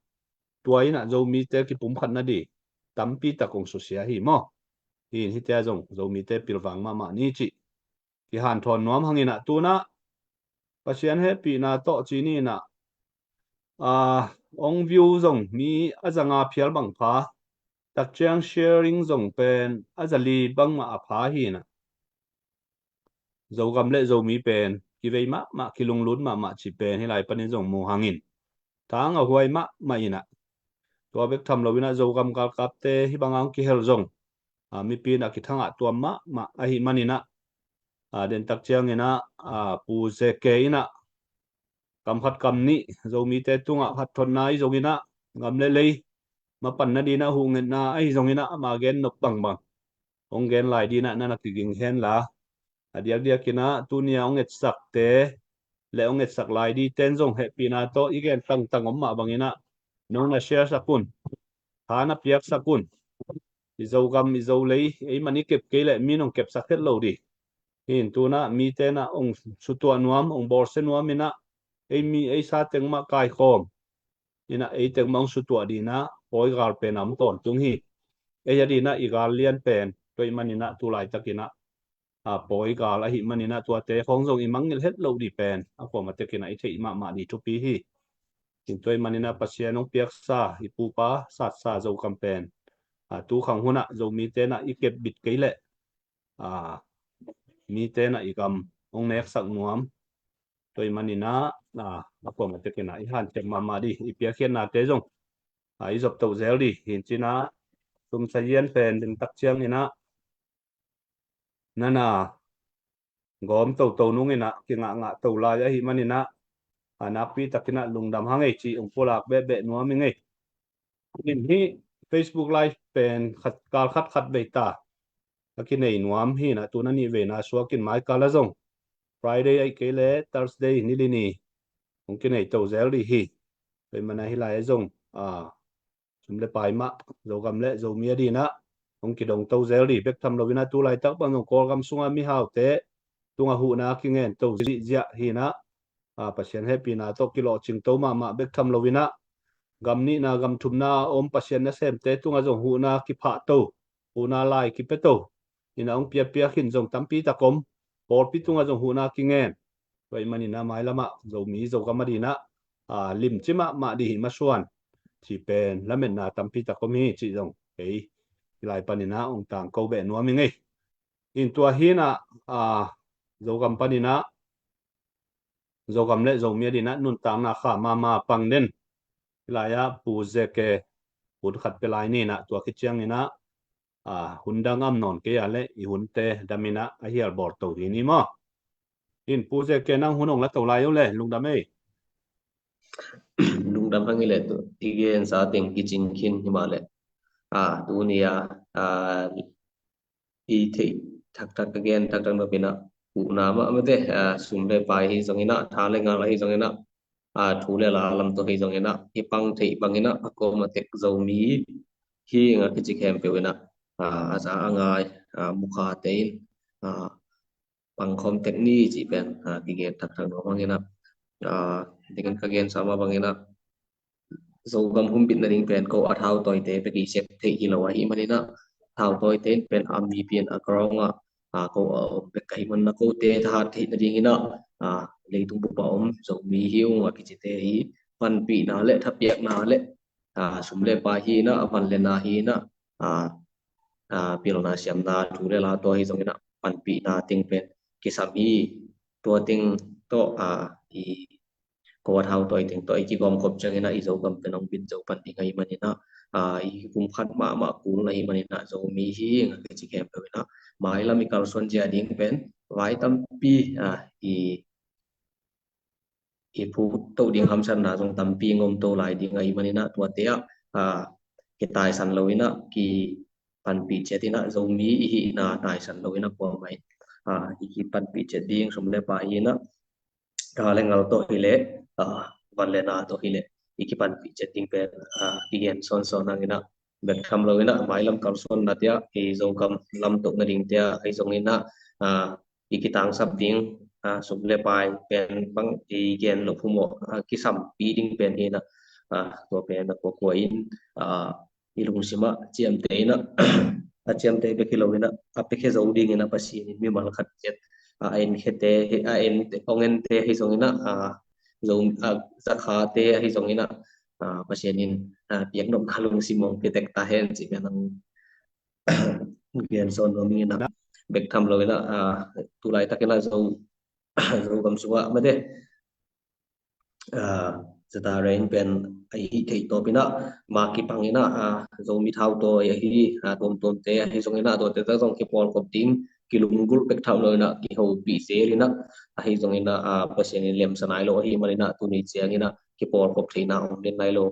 Tua in ah Zomite kipumkhat nading tampi tak hong susia hi maw. Hi in hihte ah zong Zomite pilvang mahmah ni cih kihanthawn nuam hang in ah, tu in ah Pasian hehpihna tawh ci ni in ah, ah, hong view zong mi a za nga phial bang pha, tak ciang sharing zong pen a za li bangmah a pha hi in ah, Zogam le Zomi pen kivei mahmah, kilunglut mahmah cih pen hih lai panin zong mu hang in, thang a huai mahmah in ah, tua bek tham lo in ah Zogam galkapte hih bang a hong kihel zong, ah, mipi in ah kithangah tuam mahmah ahih man in ah, ah, den tak ciang in ah, ah, Pu Ze Ke in ah kam khat kam nih Zomite tungah khat thotna i zong in ah, gam le lei mapanna dinah huhngetna ahi zonginah ama gen nop bangbang hong gen lai dinah na na kiging henla, a diakdiakinah tunia hong etsakte le hong etsak lai diten zong hehpihna tawh i gen tangtang om mah banginah nong na share sak un, tha na piaksak un. I Zogam, i Zolei ei man i kep kei leh mi nong kepsak het lo dih. Hi in tunah mitenah hong sutuah nuam, hong bawlsia nuam inah ei mi ei sa teng mah kaikhawm inah ei teng mah hong sutuah dinah pawi gal pen a om tawntung hi. Ei a dinah i gal lian pen tua ih maninah tu laitakinah a pawi gal ahi maninah tuate khawng zong i mangngilh het loh dih pen a kuamah tekinah i theih mahmah dih thupi hi. Tua ih maninah Pasian hong piaksa i pupa satsa Zogam pen a tu khang hunah Zomite nah i kep bit kei leh a mite nah i gam hong neksak nuam. Tua ih maninah a kuamah tekinah i hanciam mahmah dih, i piakkhiatnate zong a i zop toh zel dih. Hi in cinah sumsa yian pen dingtak cianginah nana gawm toto nunginah kingahngah to lai ahi maninah a nakpi takinah lungdam hang ei cih hong pulak behbeh nuam ing ei. Nin hi Facebook Live pen khat kal khat khat vei ta a kinei nuam hinah tun a nih veina suakin mai kal a zong Friday aih kei le Thursday nilini hong kinei to zel dih hi. Tua ih mana hi lai a zong a sum le pai mah Zogam le Zomi a dinah hong kidong to zel dih. Bek tham loinah tu laitak bang zong Kawlgam sunga mihaute tunga huhna kingen to zihziah hinah a Pasian hehpihna tawh kilawhcing to mahmah. Bek tham loinah gam nihna gam thumna a om Pasian nasemte tunga zong huhna kiphah to, huhna lai kipia to inah hong piapia khin zong tampi tak om. Pawlpi tunga zong huhna kingen. Tua ih maninah mailamah Zomi Zogam a dinah a limci mahmah dih hi masuan cih pen lametna tampi tak om hi cih zong kei hi lai paninah hong tangko beh nuam ing ei. In tua hinah a Zogam paninah Zogam le Zomi a dinah nuntakna kha mahmah pang den. Hi lai-ah Pu Zeke hun khat pia lai ninah tua khit cianginah a hun dang am nawn kei a le i hunte daminah a hial bawl to hi ni maw? In Pu Zeke nang hun hong la to lai uh le lungdam ei. Lungdam hang i le tu i gensa teng kicing khin hi mah le a tunia a i theih thakthak ka gen thakthak nopinah huhna mah mate a sum le pai hi zonginah tha le ngal ahi zonginah a thu le la lam tawh hi zonginah i pang theih banginah a kawm a tek Zomi hi nga kici khempeuh inah a za a ngai a mukhate in a pangkhawm tek ni cih pen a kigen thakthak nuam hanginah a dingin ka gensa mah banginah Zogam humbit nading pen ko a thau tawite bek i sep theih hi lo ahi maninah thau tawite in pen a mipi in a ground ah a ko a om bek ahi manna kote thahat theih nadinginah a leitung bup a om Zomi hi ung a kicite i panpihna le thapiakna le a sum le pai hinah a van le na hinah a a pilna siamna thu le la tawh hi zonginah panpihna teng pen kisam hi. Tua teng tawh a i ko a thau tawh i teng tawh i kigawmkhop cianginah i Zogam pen hong bit zo pan ding ahi maninah a i kum khat mahmah kul ahi maninah Zomi hi nga kici khempeuh inah mailam i kalsuan zia ding pen vai tampi a i i phut to ding hamsatna zong tampi ngom to lai ding ahi maninah tuate ah a kitaisan loinah kipanpih ciat inah Zomi i hihna taisan loinah kuamah in a i kipanpih ciat ding sum le pai hinah tha le ngal tawh hileh a van le na tawh hileh i kipanpih ciat ding pen a kigen sawnsawn hanginah bek tham loinah mailam kalsuanna tiah i Zogam lam toh nading tiah ahi zonginah a i kitangsap ding a sum le pai pen bang i gen loh phumawh a kisampi ding pen hinah a tua pen a kuakua in a i lungsimah ciamteh inah a ciamteh bek hi loinah a piakhia zo dinginah Pasian in mimal khat ciat a enkhete a en ong ente ahi zonginah a zo a zakhate ahi zonginah a Pasian in a piaknopna lungsim ong piatek ta hen cih pen ang gen sawn nuam inginah bek tham loinah a tu laitakinah zo Zogam sungah mate a zata rein pen a i hih theih tawpinah ma kipanginah a Zomi thau tawi ahi a tuamtuamte ahi zonginah tuate tak zong kipawlkhop ding kilunggulh bek tham loinah kihopih zelinah ahi zonginah a Pasian in lemsa nai lo ahi maninah tuni cianginah kipawlkhop theihna om den nai lo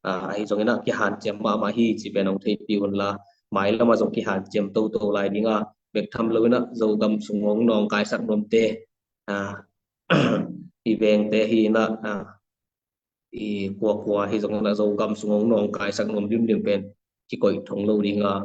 ah, ahi zongin ah kihanciam mahmah hi ci pen hong theihpih un la, mailam ah zong kihanciam toto lai ding a, bek tham lo in ah Zogam sung hong nawngkaisak nuamte, ah, i vengte hi in ah, ah, i kuakua hi zongin ah Zogam sung hong nawngkaisak nuam dimdim pen kikoih thong lo ding a,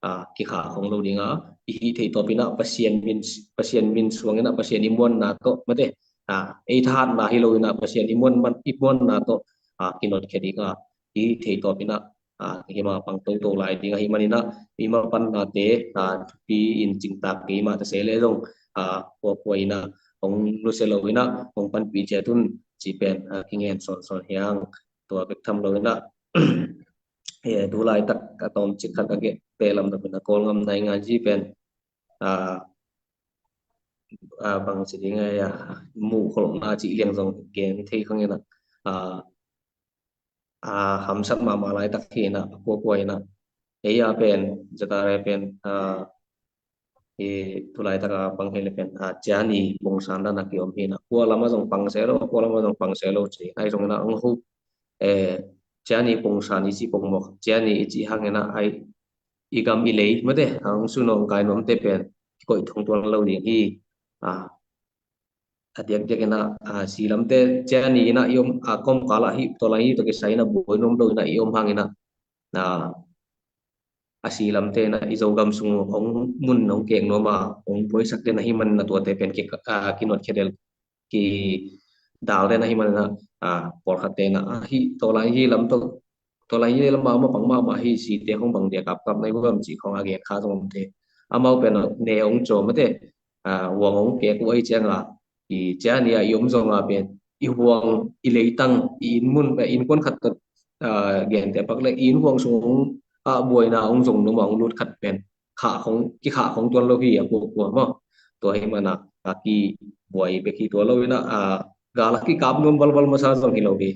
ah, kikhah khong lo ding a, i hih theih tawpin ah Pasian min, Pasian min suangin ah Pasian i muanna tawh mate, ah, ei thahatna hi lo in ah Pasian i muan man, i muanna tawh, ah, kinotkhia ding a, i hih theih tawpin ah, ah, hi ma pang toto lai ding ahi manin ah, i ma pannate, ah, thupi in cingtak kei mah ta se le zong, ah, kuakua in ah hong nusia lo in ah hong panpih ciat un ci pen, ah, kingen sawnsawn hi hang. Tua bek tham lo in ah, eh, tu laitak a tawmcik khat a geh pehlam dapin a Kawlgam naingan ci pen, ah, ah, bang ci ding a, ah, muh kholhna cih liang zong gen thei khang in ah, ah, ah, hamsat mahmah laitak hi in ah, a kuakua in ah, ei a pen, ZRA pen, ah, i tu laitaka bang hi le pen, ah, ciani pungsan dan a kiom hi in ah, kua lam ah zong pang se lo, kua lam ah zong pang se lo ci, ahi zongin ah hong hu, eh, ciani pungsan i ci pongmawk, ciani i ci hangin ah, ai, i gam i lei mate, hong su nawngkai nuamte pen kikoih thong tuan lo ding hi. Ah, a diakdiak in ah, ah, si lamte ciani in ah i om, ah, kawmkal ah hi, tua lai hi, tua kisai in ah buai nuam lo in ah i om hangin ah, ah, a si lamte in ah i Zogam sung hong mun hong keng nuam a, hong buaisak den ahi manin ah tuate pen ki, ah, kinotkhia del, kidal den ahi manin ah, ah, pawlkhatte in ah, ah, hi, tua lai hi lam tawh, tua lai hi lam ah mapang mahmah hi, site hong bang dia kapkap na hi guam cih khong a gen kha zong om thei. Amau pen ne hong cawm mate, ah, huang hong kek uh ahi cianga, i ciani a i om zonga pen i huang, i leitang, i inn mun, eh, innkuan khat tawh, ah, gente pak le i inn huang sung hong, ah, buaina hong zong nuam a hong lut khat pen khah khong, kikhah khong tuan lo hi a kuakua maw. Tua hi mana, ah, kibuai bek hi tua lo in ah, ah, gal a kikap nuam valval masa zong hi lo hi.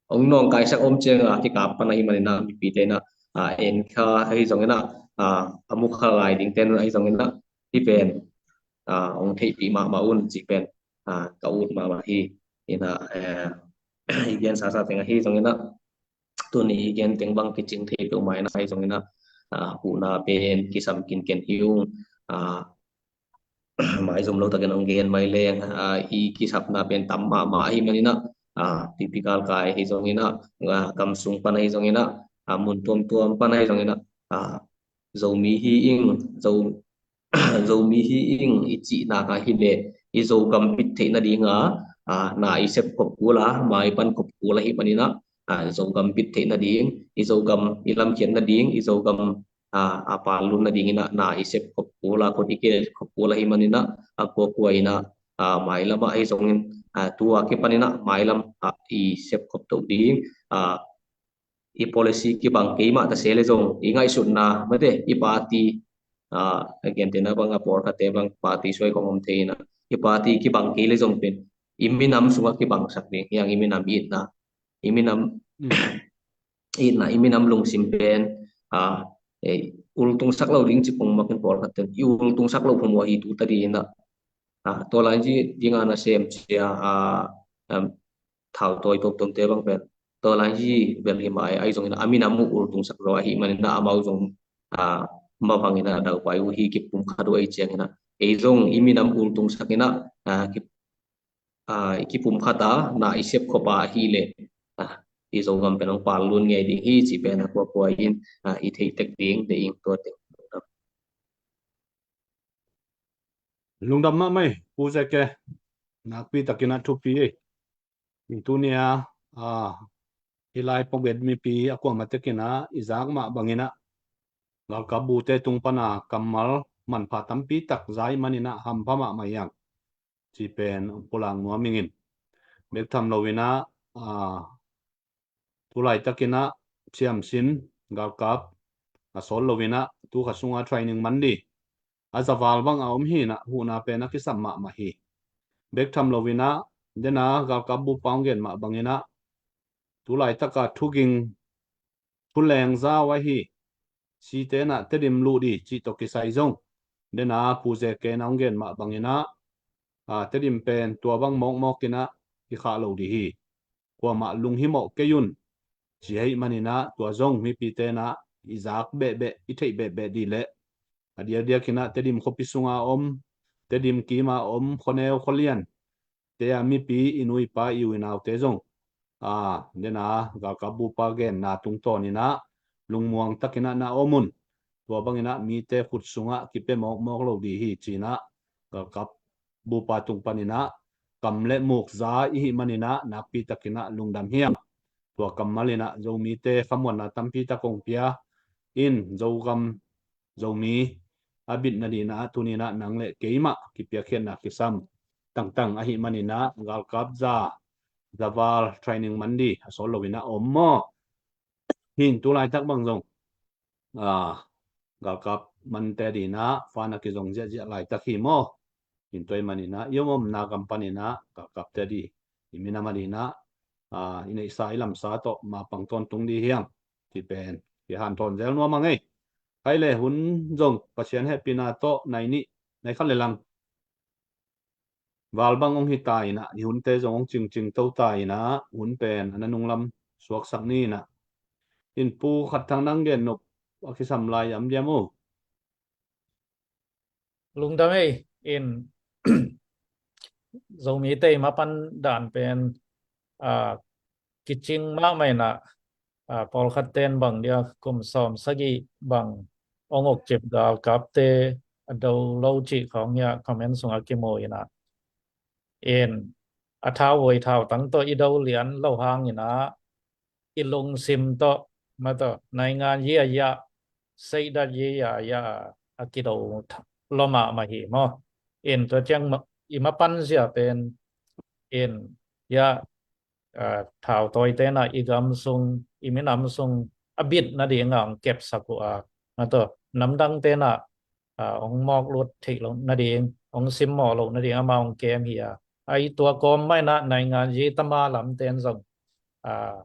Hong nawngkaisak om cianga kikap pan ahi manin ah mipite in ah, ah, en kha ahi zongin ah, ah, a mu kha lai dingte in ahi zongin ah, hi pen, ah, hong theihpih mahmah un ci pen, ah, ka ut mahmah hi. In ah, eh, i gen sasa teng ahi zongin ah, tuni i gen teng bang kicing thei peuhmah in ah ahi zongin ah, ah, huhna pen kisam kinken hi ung, ah, maizum lo takin hong gen mai leng, ah, i kisapna pen tam mahmah ahi manin ah, ah, pipi galkai ahi zongin ah, ah, gam sung pan ahi zongin ah, ah, mun tuamtuam pan ahi zongin ah, ah, Zomi hi ing, Zo, Zomi hi ing i cihna kha hi le, i Zogam bit theih nading a, ah, na i sep khop kul a, mai pan khop kul ahi manin ah, ah, Zogam bit theih nading, i Zogam i lamkhiat nading, i Zogam, ah, a pal lun nading in ah, na i sep khop kul a, khut i ke khop kul ahi manin ah, a kuakua in ah, ah, mailam ah ahi zongin, ah, tu a kipan in ah mailam ah i sep khop to ding, ah, i policy kibang kei mah ta se le zong, i ngaihsutna mate, i party, ah, a gentehna bang a pawlkhatte bang party suai kong om thei in ah, i party kibang kei le zong pen i minam sungah kibangsak ding hi hang, i minam itna, i minam, mm, itna, i minam lungsim pen, ah, eh, ultungsak lo ding ci pongmawk in pawlkhatte i ultungsak lo pongmawk hi tu ta ding in ah, ah, tua lai hi ding a na sem cia, ah, um, thau tawi tuamtuamte bang pen tua lai hi bel hi mai, ahi zongin ah a minam uh ultungsak lo ahi manin ah amau zong, ah, mavangin ah daupai uh hi kipumkhat uh ahi ciangin ah, ei zong i minam ultungsak in ah, ah, ki, ah, i kipumkhat a, na i sep khop a ahi le, ah, i Zogam pen hong pal lun ngei ding hi ci pen a kuakua in, ah, i theih tek ding te ing tua teng. Lungdam mahmah hi, Pu Zeke. Nakpi takin a thupi hi. Tuni a, ah, i lai pawlkhat mipi a kuamah tekin a i zak mah bangin a, galkap bute tung pana kammal manpha tampi tak za ahih manin a hampha mahmah hi hang. Ci pen pulak nuam ing in. Bek tham lo in a, ah, tu laitakin a siamsin galkap a sawt lo in a tu kha sunga training man ding a zaval bang a om hi in a, huhna pen a kisam mahmah hi. Bek tham lo in a, den a galkap bupa hong gen mah bangin a, tu laitaka thuging, thuleng zau ahi, site in a Tedim lut ding cih tawh kisai zong, den a Pu Zeke in a hong gen mah bangin a, ah, Tedim pen tua bang mawkmawk in a kikhah lo ding hi. Kuamah lunghimawh kei un. ci ahih maninah tua zong mipite inah i zak behbeh, i theih behbeh dih leh a diakdiakinah Tedim khuapi sunga om, Tedim kima om khuaneu khualian te a mipi i nuipa i uinaute zong a dena galkap bupa genna tungtawninah lungmuang takinah na om un. Tua banginah mite khut sungah kipia mawkmawk lo dih hi cinah galkap bupa tung paninah kam le muk za i hih maninah nakpi takinah lungdam hiam. Tua kammalinah Zomite khamuanna tampi tak hong pia in Zogam Zomi a bitna dinah tuninah nang le keimah kipiakkhiatna kisam tangtang ahih maninah galkap za zaval training man dih a sawt loinah om maw? Hin tu laitak bang zong a galkap mante dinah fana kizong ziahziah laitak hi maw? Hin tua i maninah i om omna gam paninah galkapte dih i minam a dinah a i neihsa i lamsa tawh mapang tawntung dih hiam? Ci pen kihanthawn zel nuam a ngei. Khai le hun zong Pasian hehpihna tawh nai nih nai khat le lang val bang hong hi ta inah i hunte zong hong cingcing to ta inah hun pen a na nunglam suaksak ni inah in Pu Khat Thang nang gen nop a kisam lai am diam uh? Lungdam ei in Zomite i mapan dan pen a kicing mahmah inah a pawlkhat ten bang dia kum sawm sagih bang ong uk cip galkapte a do lo cih khawng hiah comment sungah kimu inah in a thau voi thau tang tawh i do lian lo hang inah i lungsim tawh ma tawh naingan yia yah seidat yia yah a kido lo mahmah hi maw? In tua ciang i mapan zia pen in yah a thau tawi tenah i gam sung i minam sung a bit nading a hong kepsak uh a ma tawh namdang tenah a hong mawk lut theih loh nading hong simmawh loh nading amah hong kem hi a. Ai tua kawm mah inah naingan zi tama lam ten zong a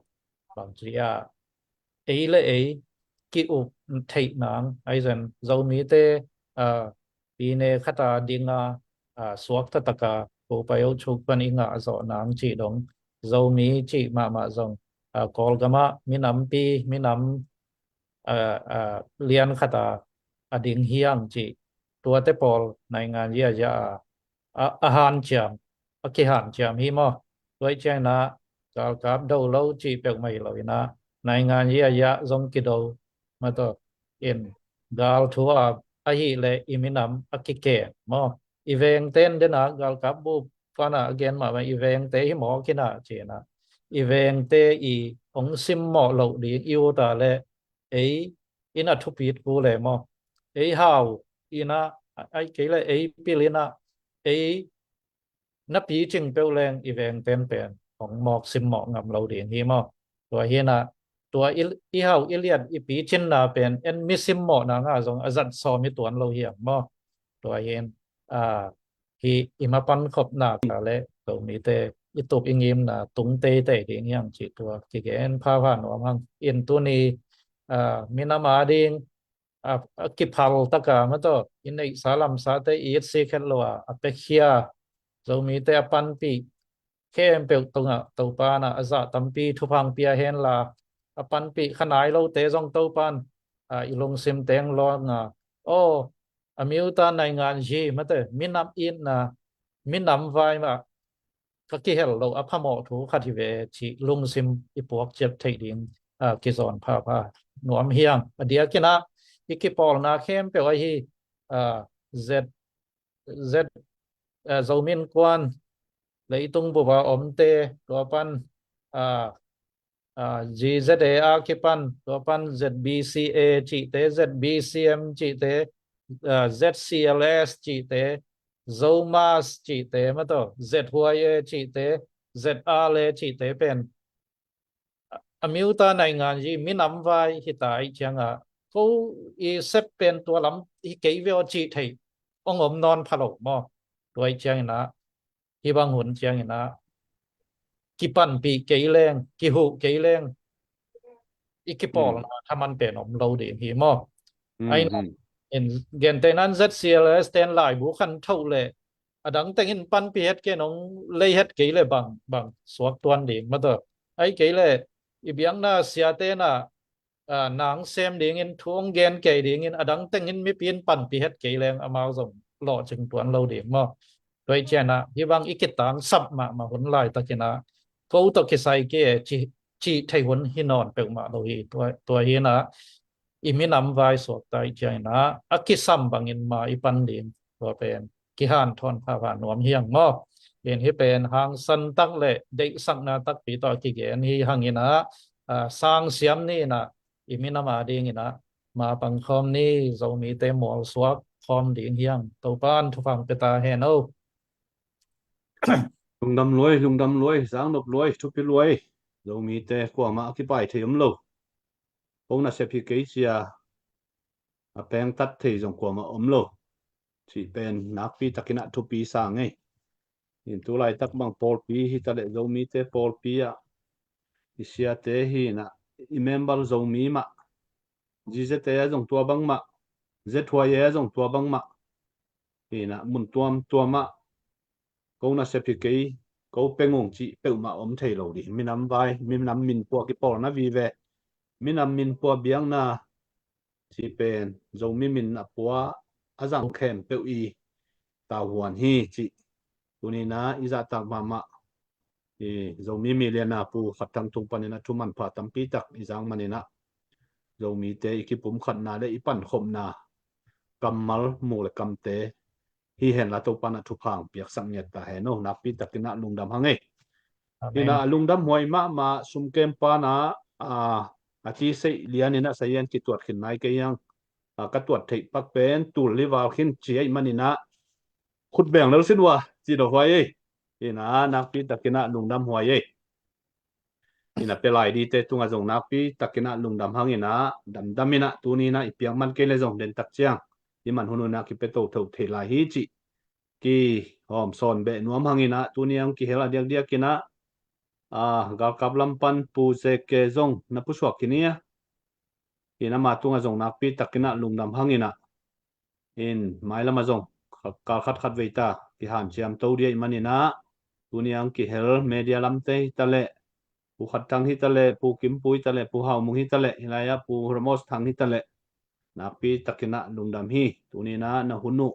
bang ci a ei le ei ki-up theih nang ai zen Zomite a pine khata dinga a suak tataka Pu Pai Aung Chuk pan i ngah zawh nang cih dong Zomi cih mahmah zong a Kawlgamah minampi minam a a lian khata a ding hiang cih tuate pawl naingan yia yah a a hanciam a kihanciam hi maw? Tua i ciang inah galkap do lo cih peuhmah hi lo inah naingan yia yah zong kido ma tawh in gal thu a ahih leh i minam a kiken maw? I vengte in denah galkap bup panah a gen mahmah i vengte hi mawk inah cinah i vengte i hong simmawh loh ding i ut a leh ei inah thupit ku le maw? Ei hau inah ai kei le ei pil inah ei na picing peuh leng i vengten pen hong mawk simmawh ngam lo ding hi maw? Tua hinah tua i, i hau i liat i picinna pen en mi simmawhna ngah zong a zat sawm i tuan lo hiam maw? Tua hin a hi i mapan khopna ka le Zomite i tup i ngimna tung teitei ding hiang cih tua kigen phapha nuam hang. In tuni a minam a ding a, a kiphal taka ma tawh i neihsa lamsate i itsi khet lo a a pekhia Zomite a panpih khempeuh tungah Topa na a zah tampi thupha hong pia henla a panpih kha nai lote zong Topan a i lungsim teng lawnga aw a miuta naingan zi mate minam itna minam vai mah ka kihel lo a phamawh thu khat hi ve cih lungsim i puak ciat theih ding a kizawn phapha nuam hiang. A diakinah i kipawlna khempeuh ahi a zet zet a Zomin kuan leitung bupa omte tua pan a a, G Z A a kipan tua pan Z B C A cihte, Z B C M cihte, a, Z C L S cihte, Zomas cihte, ma tawh Z H Y A cihte, Z R L A cihte pen a, a miuta naingan zi minam vai hita ih cianga ko i sep pen tua lam hi kei veo cih thei ong om nawn pha lo maw? Tua ih ciangina hibang hun ciangina kipanpih kei leng, kihuh kei leng i kipawlna thaman pen om lo ding hi maw? Aina in gentehnan Z C L S ten laibu khan thoh le a dang tengin panpih het kei nong lei het kei le bang bang suak tuan ding ma tawh ai kei le i biakna siate na, ah, nang sem dingin thu hong gen kei dingin adang tengin mipi in panpih het kei leng amau zong lawhcing tuan lo ding maw. Tua hi ciangin ah hih bang i kitangsap mahmah hun laitakin ah ko tawh kisai kei e ci, cih theih hun hi nawn peuhmah lo hi. Tua, tua hi in ah i minam vai suakta hi ciangin ah a kisam bangin ma i pan ding tua pen kihanthawn pha nuam hi hang maw. In hih pen hangsan tak le deihsakna takpi tawh a kigen hi hangin ah, ah, sang siam ni in ah i minam a dingin ah ma pang khawm ni, Zomite mualsuak khawm ding hi hang. Topa'n thupha hong pia ta hen aw. Lungdam luai, lungdam luai, zangnop luai, thupi luai. Zomite kuamah a kipai thei om lo. Ko nasep hi kei cia, a pengtat thei zong kuamah om lo cih pen nakpi takin ah thupi sa ngei. In tu laitak bang pawlpi hi taleh, Zomite pawlpi ah i siate hi in ah, i member Zomi mah, GZA ah zong tua bang mah, ZYA ah zong tua bang mah hi in ah, mun tuamtuam ah ko nasep hi kei, ko peng ung cih peuhmah om thei lo ding. Minam vai, minam minpua kipawlna vive, minam minpua biakna cih pen Zomi min a pua a zang khempeuh i tauhuan hi cih tuni in ah i zahtak mahmah i Zomi milian a Pu Khat Thang tung panin ah thu manpha tampi tak i zang manin ah Zomite i kipumkhatna le i pankhopna kammal, muk le kamte hi henla Topa'n ah thupha hong piaksak ngiat ta hen aw. Nakpi takin ah lungdam hang ei. Amen. In ah a lungdam huai mahmah sumkem pa'n ah, ah, a ci seih lian in ah sayan kituat khin nai kei hang. Ah, ka tuat theih pak pen tul li val khin ci ahih manin ah khut beng lel sin ua ci daw huai ei. In ah nakpi takin ah lungdam huai ei. In ah pia lai dite tungah zong nakpi takin ah lungdam hang in ah, damdam in ah tuni in ah i piak man kei le zong den tak ciang i man hun un ah kipia toto thei lai hi cih kihawm sawn beh nuam hang in ah, tuni a hong kihel a diakdiak in ah, ah, galkap lam pan Pu Zeke zong na pusuak khin hi a. In ama tungah zong nakpi takin ah lungdam hang in ah, in mailam ah zong kal khat khat vei ta kihanciam to ding ahih manin ah, tuni a hong kihel media lamte hi taleh, Pu Khat Thang hi taleh, Pu Kim Pu hi taleh, Pu Hau Mung hi taleh, hi lai ah Pu Ramos Thang hi taleh, nakpi takin ah lungdam hi. Tuni in ah na hun uh,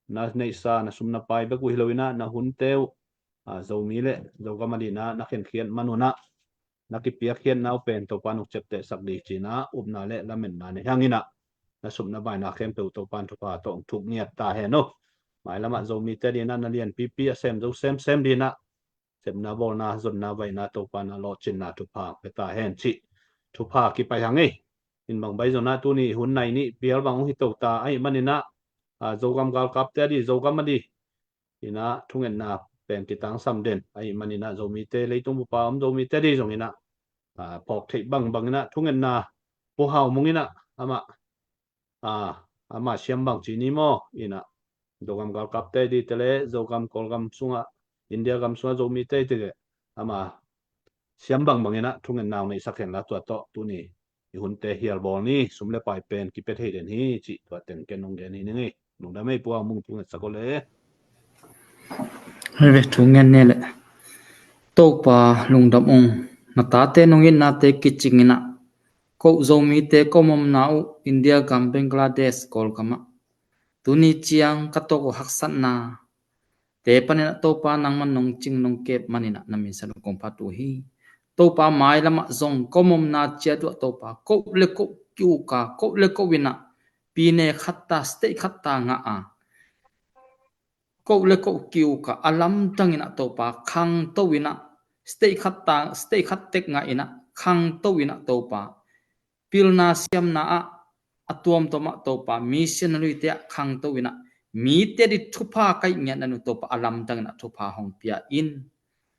na neihsa, na sum na pai bek uh hi lo in ah, na hunte uh, ah, Zomi le Zogam a dingin ah na khenkhiat man un ah, na kipiakkhiatna uh pen Topa'n hong ciaptehsak ding ci in ah upna le lametna nei hang in ah, na sum na baina khempeuh Topa'n thupha tawh hong thuk ngiat ta hen aw. Mailam ah Zomite dingin ah na lianpipi a sem zo semsem dingin ah sepna, bawlna, zonna, vaihna Topa'n ah lawhcinna thupha pia ta hen cih thupha kipai hang ei. In bang bai zong ah tuni hun nai nih pial bang hong hi to ta ahih manin ah, ah, Zogam galkapte a ding, Zogam a ding in ah thungetna pen kitangsam den ahih manin ah Zomite, leitung bup a om Zomite a ding zong in ah, ah, phawk theih bangbang in ah thungetna Pu Hau Mung in ah amah, ah, ama siam bang ci ni maw, in ah Zogam galkapte dingte le Zogam Kawlgam sungah, India gam sungah Zomite dingte ama siam bangbang in ah thungetna hong neihsak henla tua tawh tuni i hunte hial bawl ni, sum le pai pen kipia thei den hi cih tua teng ken hong gen hi ning ei. Lungdam ei Pu Hau Mung, thungetsak aw le. Hei ve, thungen ni le. Topa lungdam ung, na tate nong itnate kicing in ah, ko Zomite ko omna uh India gam, Bangladesh, Kawlgam ah tuni ciang ka tuak uh haksatna te panin ah Topa nangman nong cing nong kep manin ah na min sa lo kong phat uh hi. Topa mailam ah zong ko omna ciat uh ah Topa, ko le ko ki-uk a, ko le ko in ah pine khat ta, state khat ta ngah a, ko le ko ki-uk a, a lamdang in ah Topa khangto in ah, state khat ta, state khat tek ngah in ah khangto in ah Topa pilna siamna ah a tuamtuam ah Topa missionary te ah khangto in ah mite ding thupha kaih ngiat na nu Topa a lamdang in ah thupha hong pia in.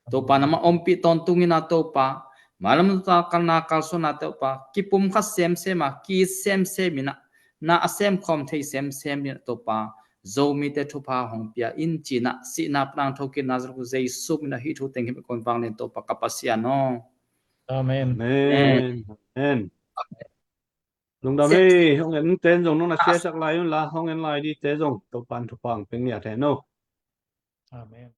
Topa nangmah ompih tawntung in ah Topa, mailam tuta kalna kalsuanna Topa kipumkhat semsem a, ki-it semsem in ah, na a semkhawm thei semsem in ah Topa Zomite thupha hong pia in ci in ah, sihna pan hong thokik Nazareth Jesu min ah hih thu teng hi bek kong vanglian Topa ka Pasian aw. Amen. Amen. Amen. Lungdam ei, hong en ten zong nong na share sak lai un la, hong en lai dingte zong Topa'n thupha hong pia ngiat hen aw. Amen.